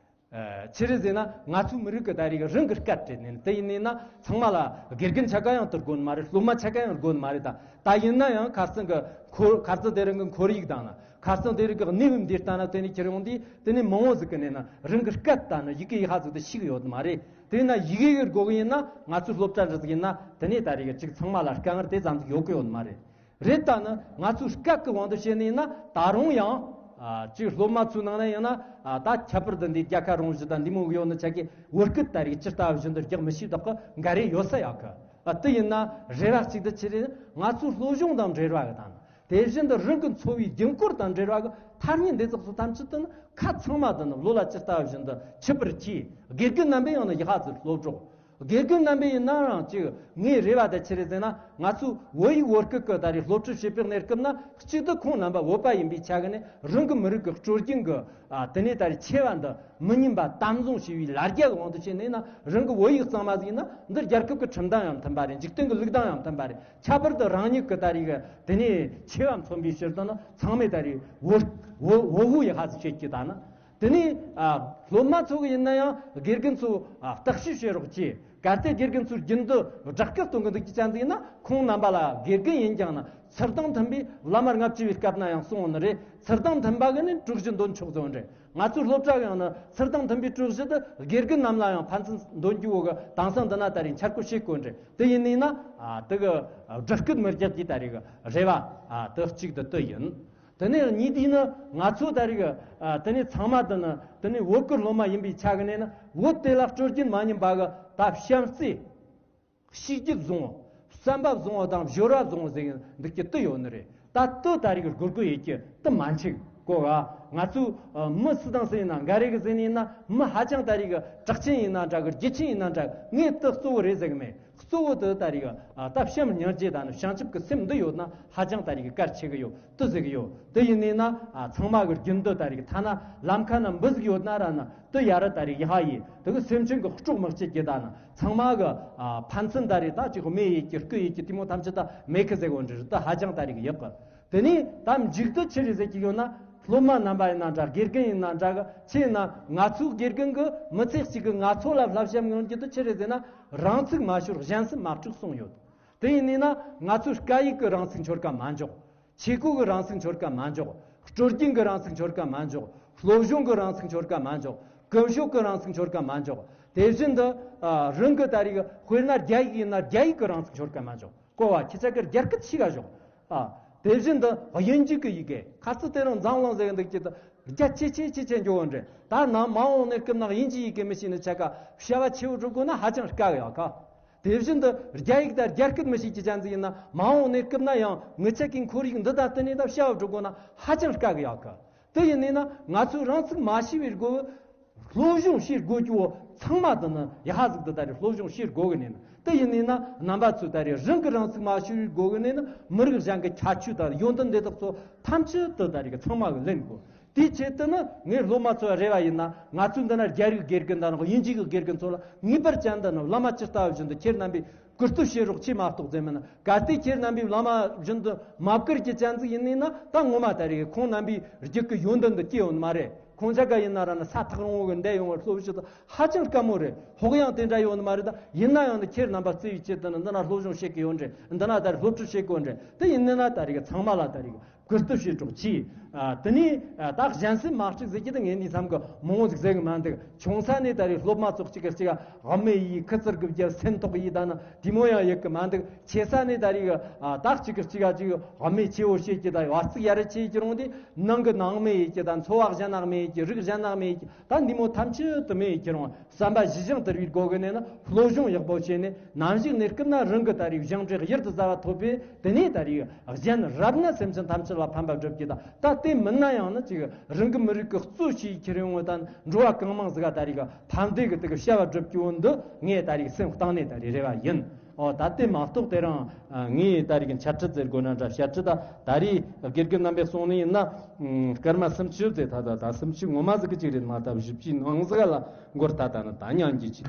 ཨ་ཆི་རེད་ཟེར་ན་ང་ཚོའི་མི་རིགས་གི་ད་རེས་གི་རང་གི་སྐད་རེད་ནས་དེ་ཡིན་ནས་ན་ཚང་མ་ལ་དགེ་རྒན་ཆ་ག་ཡང་དུ་དགོས་ནི་མ་རེད། སློབ་མ་ཆ་ག་ཡང་དགོས་ནི་མ་རེད། ད་ད་ཡིན་ན་ཡང་ཁ་སང་གི་ཁོ་ཁ་རྩང་དེ་རིང་གི་ཁོར་ཡུག་དང་ན། ཁ་སང་དེ་རིགས་ཀྱི་གནས་བབ་འདི་ལྟ་ན་དེ་ནས་ཁྱེར་ཡོང་དུས་དེ་ནས་མང་བོ་ཟིག་གི་ནས་ན་རང་གི་སྐད་ལྟ་ན་ཡི་གེ་ཡི་ཧ་ཟིག་ཏུ་ཤེས་ཀྱི་ཡོད་མ་རེད། དེས་ན་ཡི་གེ་གི་སྒོ་གི་ཡིན་ན་ང་ཚོའི་སློབ་གྲྭ་འདྲ་ཟིག་ཡིན་ན་དེ་ནས་ད་རེས་ཀྱི་ཅིག་ཚང་མ་ལ་དཀའ་ངལ་དེ་ཙམ་ཟིག་ཡོད་གི་ཡོད་མ་རེད། རེད་ད་ནི་ང་ཚོའི་སྐད་ཀྱི་དབང་དུ་བྱས་ནས་ཡིན་ན་ད་རུང་ཡང་ཨ་ཅིག་སློབ་མ་ཚོའི་ནང་ན་ཡིན་ན་ཨ་ད་ཁྱད་པར་དུ་འདི་རྒྱལ་ཁ་རང་བཞིན་དང་འདི་མོ་གི་ཡོད་ནི་ཆ་གི་བོད་སྐད་ད་རེས་ཇི་ལྟ་བ་བཞིན་དུ་རྒྱག་མི་ཤེས་དོག་གི་འགའ་རེ་ཡོད་ས་ཡོད་གི། ཨ་དེ་ཡིན་ན་རེ་བ་གཅིག་དེ་ཆི་རེད། ང་ཚོའི་སློབ་སྦྱོང་དང་འབྲེལ་བ་གི་དང་། དེ་བཞིན་དུ་རང་གི་འཚོ་བའི་རྒྱུན་སྐོར་དང་འབྲེལ་བ་གི་ཐ་སྙད་འདི་ཙོགས་སུ་ཐམས་ཅད་དུ་ནི་ཁ་ཚང་མ་དུ་ནི་བློ་ལ་ཇི་ལྟ་བ་བཞིན་དུ་ཆུད་པར་གྱིས། དགེ་རྒན་རྣམ་པས་ཡང་ན་ཡི་ཧ་ཙི་སློབ་གྲོགས། དགེ་རྒན་རྣམ་པས་ཡིན་ན་རང་ཅིག་ངའི་རེ་བ་དེ་ཆི་རེད་ཟེར་ན། ང་ཚོས་བོད་ཡིག་བོད་སྐད་ཀྱི་ད་རེས་སློབ་ཁྲིད་བྱེད་པའི་གནས་སྐབས་ན། གཅིག་ཏུ་ཁོང་རྣམ་པ་བོད་པ་ཡིན་པའི་ཆ་གི་ནས་རང་གི་མི་རིགས་ཀྱི་སྲོལ་རྒྱུན་གྱི་ཨ་དེ་ནས་ད་རེས་ཆེ་བ་འདི་མི་ཉམས་པ་དམ་བཟུང་བྱས་པའི་ལ་རྒྱ་གི་དབང་དུ་བྱས་ནས་ན། རང་གི་བོད་ཡིག་གཙང་མ་ཟིག་ཡིན་ན་འདི་རྒྱལ་ཁབ་ཀྱི་ཁྲིམས་དང་ཡང་མཐུན་པ་རེད། འཇིག་རྟེན་གྱི་ལུགས་དང་ཡང་མཐུན་པ་རེད། ཁྱད་པར་དུ་རང་ཉིད་ཀྱི་ད་རེས་ཀྱི་དེ་ནས་ཆེ་བ་མཚོན་པའི་ཕྱིར་དུ་ན། ཚང་མས་ད་རེས་བོད་བོད་བོད་ཡིག་ཧ་ཟིག་བྱེད་ཀྱི་ད་ན། དེ་ནས་ཨ་སློབ་མ་ཚོ་གི་ཡིན་ན་ཡང་དགེ་རྒན་ཚོ་ཨ་བརྟག་ཞིབ་བྱེད་རོགས་གྱིས། གལ་ཏེ་དགེ་རྒན་ཚོས་རྒྱུན་དུ་དྲག་སྐུལ་གཏོང་གི་འདུག་གི་ཅན་ཟིག་ཡིན་ན། ཁོང་རྣམ་པ་ལ་དགེ་རྒན་ཡིན་ཀྱང་ན་ཚུལ་དང་མཐུན་པའི་བླ་མར་ལྔ་བཅུ་བའི་སྐབས་ན་ཡང་གསུངས་ནི་རེད། ཚུལ་དང་མཐུན་པ་གི་ནི་གྲོགས་གཞི་འདོན་ཆོག་ཟེར་བ་རེད། ང་ཚོའི་སློབ་གྲྭ་གི་ཡང་ན་ཚུལ་དང་མཐུན་པའི་གྲོགས་གཞི་དེ་དགེ་རྒན་རྣམས་ལ་ཡང་ཕན་ཚུན་འདོན་རྒྱུ་བོ་གི་དེང་སང་འདི་ན་ད་རེས་འཆར་འགོད་བྱེད་དགོས་རེད། དེ་ཡིན་ནི་ན་ཨ་དེ་གི་སྒྲིག་སྐུད་མི་རྒྱག་གི་ད་རེས་གི་རེ་བ་ཨ་དེ་གཅིག་དེ་དེ་ཡིན། དེ་ནས་གཉིས་དེ་ནི་ང་ཚོ་ད་རེས་ཨ་དེ་ནས་ཚང་མ་དེ་ནི་དེ་ནས་བོད་ཀྱི་སློབ་མ་ཡིན་པའི་ཆ་གི་ནས་ནི། བོད་དེ་ལ་སྲོལ་རྒྱུན་མ་ཉམས་པ་གི་ད་བྱམས་བརྩེ། གཤིས་རྒྱུད་བཟང་བོ། བསམ་པ་བཟང་བོ་དང་སྦྱོར་བ་བཟང་བོ་ཟེར་གི་འདུག་གི་དེ་ཡོད་ནི་རེད། ད་དེ་ད་རེས་ཀྱི་སྒོར་སྒོར་ཡེད་ཀྱི་དེ་མ་འཆིག་གོ་ག་ང་ཚོ་ཨ་མི་སུ་དང་སུ་ཡིན་ན། འགའ་རེ་གི་ཟེར་ནི་ཡིན་ན་མི་ཧ་ཅང་ད་རེས་ཀྱི་གྲགས་ཅན་ཡིན་ན་འདྲ་གི། རྒྱུ་ཆེན་ཡིན་ན་འདྲ་གི། ངས་དེ་གཙོ་བོ་རེད་ཟེར་གི་མེད། གཙོ་བོ་དེ་ད་རེས་ཀྱི་ཨ་ད་བྱམས་སྙིང་རྗེ་དང་ནི་བྱང་ཆུབ་ཀྱི་སེམས་འདི་ཡོད་ན་ཧ་ཅང་ད་རེས་ཀྱི་གལ་ཆེ་གི་ཡོད། དེ་ཟེར་གི་ཡོད། དེ་ཡིན་ནི་ན་ཨ་ཚང་མ་གི་རྒྱུན་དུ་ད་རེས་ཀྱི་ཐ་ན་ལམ་ཁ་ན་འབུ་ཟིག་ཡོད་ན་ར་ན། དེ་ཡ་ར་ད་རེས་ཀྱི་ཧ་ཡིས་དེ་གི་སེམས་ཅན་གི་སྲོག་མི་གཅོད་ཀྱི་ད་ན། ཚང་མ་གི་ཨ་ཕན་ཚུན་ད་རེས་ད་ཅིག་སྨྲས་ཡེད་ཀྱི་རྐུ་ཡེད་ཀྱི་དེ་མོ་ཐམས་ཅད་ད་མེད་གི་ཟེར་གོ་འདྲི་རེད། ད་ཧ་ཅང་ད་རེས་ཀྱི་ཡག་གི། དེ་ནས་ད་མཇུག་ཏུ་ཆི་རེད་ཟེར་གྱི་ཡོད་ན། སློབ་མ་རྣམ་པ་ཡིན་ན་འདྲ། དགེ་རྒན་ཡིན་ན་འདྲ་གི། ཆི་ཡིན་ན་ང་ཚོའི་དགེ་རྒན་གི་མི་ཚེ་གཅིག་གི་ང་ཚོ་ལ་བསླབ་བྱ་མངོན་རྒྱུ་དེ་ཆི་རེད་ཟེར་ན། རང་ཚུགས་མ་ཤོར་གཞན་སེམས་མ་དཀྲུག་གསུངས་ཡོད། དེ་ཡིན་ནི་ན་ང་ཚོའི་སྐད་ཡིག་གི་རང་ཚུགས་འཆོར་ཀ་མ་འཇོག་ཆས་གོས་ཀྱི་རང་ཚུགས་འཆོར་ཀ་མ་འཇོག་སྲོལ་རྒྱུན་གྱི་རང་ཚུགས་འཆོར་ཀ་མ་འཇོག་སློབ་སྦྱོང་གི་རང་ཚུགས་འཆོར་ཀ་མ་འཇོག་གོམས་སྲོལ་གྱི་རང་ཚུགས་འཆོར་ཀ་མ་འཇོག་དེ་བཞིན་དུ་ཨ་རང་གི་ད་རེས་ཀྱི་དཔེར་ན་རྒྱ་ཡིག་ཡིན་ན་རྒྱ་ཡིག་གི་རང་ཚུགས་འཆོར་ཀ་མ་འཇོག་གོ་བ་ཁྱེད་ཅག་གི་རྒྱ་སྐད་ཤེས་ག་ཞོག་ཨ་དེ་བཞིན་དུ་དབྱིན་ཇི་གི་ཡི་གེ། ཁ་ཚིག་དེ་རིང་འཛམ་གླིང་ཟེར་གི་འདུག་གི་དུ་རྒྱ་ཆེ་ཆེ་ཆེ་ཆེ་འགྱོ་བོ་འདྲ། ད་ནང་མ་འོངས་གནས་སྐབས་ནང་དབྱིན་ཇིའི་ཡི་གེ་མི་ཤེས་ནི་ཆ་ག་བྱ་བ་ཆེ་བོ་སྒྲུབ་དགོས་ན་ཧ་ཅང་དཀའ་གི་ཡོད་ཀ་དེ་བཞིན་དུ་རྒྱ་ཡིག་དང་རྒྱ་སྐད་མི་ཤེས་ཀྱི་ཅན་ཟིག་ཡིན་ན། མ་འོངས་གནས་སྐབས་ན་ཡང་ངི་ཆ་གི་ཁོར་ཡུག་འདི་དང་བསྟུན་ནས་ད་བྱ་བ་སྒྲུབ་དགོས་ན་ཧ་ཅང་དཀའ་གི་ཡོད་ཀ་དེ་ཡིན་ནི་ན་ང་ཚོས་རང་ཚུགས་མ་ཤེས་པའི་སྒོ་སློབ་སྦྱོང་བྱེད་དགོས་རྒྱུ་བོ་ཚང་མ་དེ་ནི་ཡ་ཧ་ཟིག་ཏུ་ད་རེས་སློབ་སྦྱོང་བྱེད་དགོས་གི་ནི་ན། དེ་ཡིན་ནི་ན་རྣམ་པ་ཚོས་ད་རེས་རང་གི་རང་ཚུགས་མ་ཤེས་པའི་སྒོ་གི་ནི་ན་མི་རིགས་གཞན་གི་ཁྱད་ཆོས་དང་ཡོན་ཏན་འདི་དག་ཚོ་ཐམས་ཅད་དུ་ད་རེས་ཚང་མ་གི་ལེན་དགོས། དེའི་ཆེད་དུ་ནི་ངས་སློབ་མ་ཚོའི་རེ་བ་ཡིན་ན། ང་ཚོའི་འདི་ན་རྒྱ་རིགས་དགེ་རྒན་དང་དབྱིན་ཇི་གི་དགེ་རྒན་ཚོ་ལ་ངེས་པར་ཅན་དུ་ནི་བླ་མ་ཇི་ལྟ་བ་བཞིན་དུ་ཁྱེད་རྣམ་པས་བཀུར་སྟི་བྱེད་རོགས་ཅེས་མ་གཏོགས་ཟེར་མིན། གལ་ཏེ་ཁྱེད་རྣམ་པས་བླ་མ་བཞིན་དུ་མ་བཀུར་གྱི་ཅན་ཟིག་ཡིན་ནི་ན། ད་ངོ་མ་ད་རེས་ཁོང་རྣམ་པའི་རྒྱུད་ཀྱི་ཡོན་ཏན་འདི་སྐྱེ་ཡོང་ནི་མ་རེད། ཁོང་ཅག་ག་ཡིན་ན་ར་ནི་ས་ཐག་རིང་བོ་གི་འདས་ཡོང་བར་སློབ་ཞུ་དུ་ཧ་ཅང་དཀའ་མོ་རེད། ཧོག་ཡང་དེ་འདྲ་ཡོད་ནི་མ་རེད། ད་ཡིན་ན་ཡང་ནི་ཁྱེད་རྣམ་པ་བརྩེ་བའི་ཆེད་དུ་ནི་འདི་ན་སློབ་སྦྱོང་བྱེད་ཀྱི་ཡོད་འདྲ། འདི་ན་ད་རེས་སློབ་ཁྲིད་བྱེད་དགོས་འདྲ། དེ་ཡིན་ནི་ན་ད་རེས་ཚང་མ་ལ་ད་རེས་བཀུར་སྟི་བྱེད་རོགས་གྱིས། ཨ་དེ་ནས་ཨ་ད་གཞན་སེམས་མ་གཅིག་ཟེར་གྱི་དེ་ངས་འདི་མཚམས་ཀྱི་མང་བོ་ཟིག་ཟེར་གི་མ་འདུག་ཆུང་ས་ནས་ད་རེས་སློབ་མ་ཚོ་གཅིག་གི་གཅིག་ག་དབུ་མའི་ཡིག་ཁུ་ཚུར་གི་བརྒྱབ་སེམས་ཐོག་ཡིག་ད་ནི་དེ་མོ་ཡང་ཡོད་གི་མ་འདུག་ཆེ་ས་ནས་ད་རེས་ཨ་ད་གཅིག་གི་གཅིག་ག་གཅིག་དབུ་མའི་ཆེ་བོ་བཤད་ཀྱི་ད་བ་ཚིག་ཡ་རེ་ཆེ་ཀྱི་རུང་དེ་ནང་གི་ནང་མེད་ཡིག་གི་ད་འཚོ་བ་གཞན་ནང་མེད་ཡིག་གི་རིགས་གཞན་ནང་མེད་ཡིག་གི་ད་འདི་མོ་ཐམས་ཅད་དུ་མེད་ཡིག་གི་རུང་། བསམ་པ་ཞི་ཞིང་དུལ་བའི་སྒོ་གི་ནས་ནི་སློབ་སྦྱོང་ཡག་པོ་བྱས་ནས་ནམ་ཞིག་གནས་སྐབས་ན་རང་གི་ད་རེས་སྦྱངས་འབྲས་གཡུར་དུ་ཟ་བ་ཐོབ་པས། དེ་ནས་ད་རེས་གཞན་རབ་ན་སེམས་ཅན་ཐམས་ཅད་ལ་ཕན་པ་སྒྲུབ་ཀྱི་ད། ད་དེ་མིན་ན་ཡང་ནི་ཅིག་རང་གི་མི་རིགས་ཀྱི་གཙོ་ཆེའི་ཁྱེར་ཡོང་བ་དང་འགྲོ་བ་གང་མང་ཟིག་ག་ད་རེས་ཕན་བདེ་གི་དེ་གི་བྱ་བ་སྒྲུབ་ཀྱི་འོན་འདི་ངས་ད་རེས་སེམས་གཏིང་ནས་ད་རེས་རེ་བ་ཡིན། ཨོ་ད་དེ་མ་གཏོགས་དེ་རིང་ངས་ད་རེས་འཆད་ཁྲིད་ཟེར་དགོས་ན་འདྲ། བཤད་ཁྲིད་ད་ད་རེས་དགེ་རྒན་རྣམ་པས་གསུངས་ནི་ཡིན་ན། སྐར་མ་སུམ་ཅུ་ཟེར་ད་ད་ད་སུམ་ཅུ་ངོ་མ་ཟིག་གི་ཅིག་རེད་མ་ད་བཞི་བཅུའི་ནང་ཟིག་ག་ལ། མགོར་ད་ད་ནི་ད་མྱང་རྒྱུ་ཅིག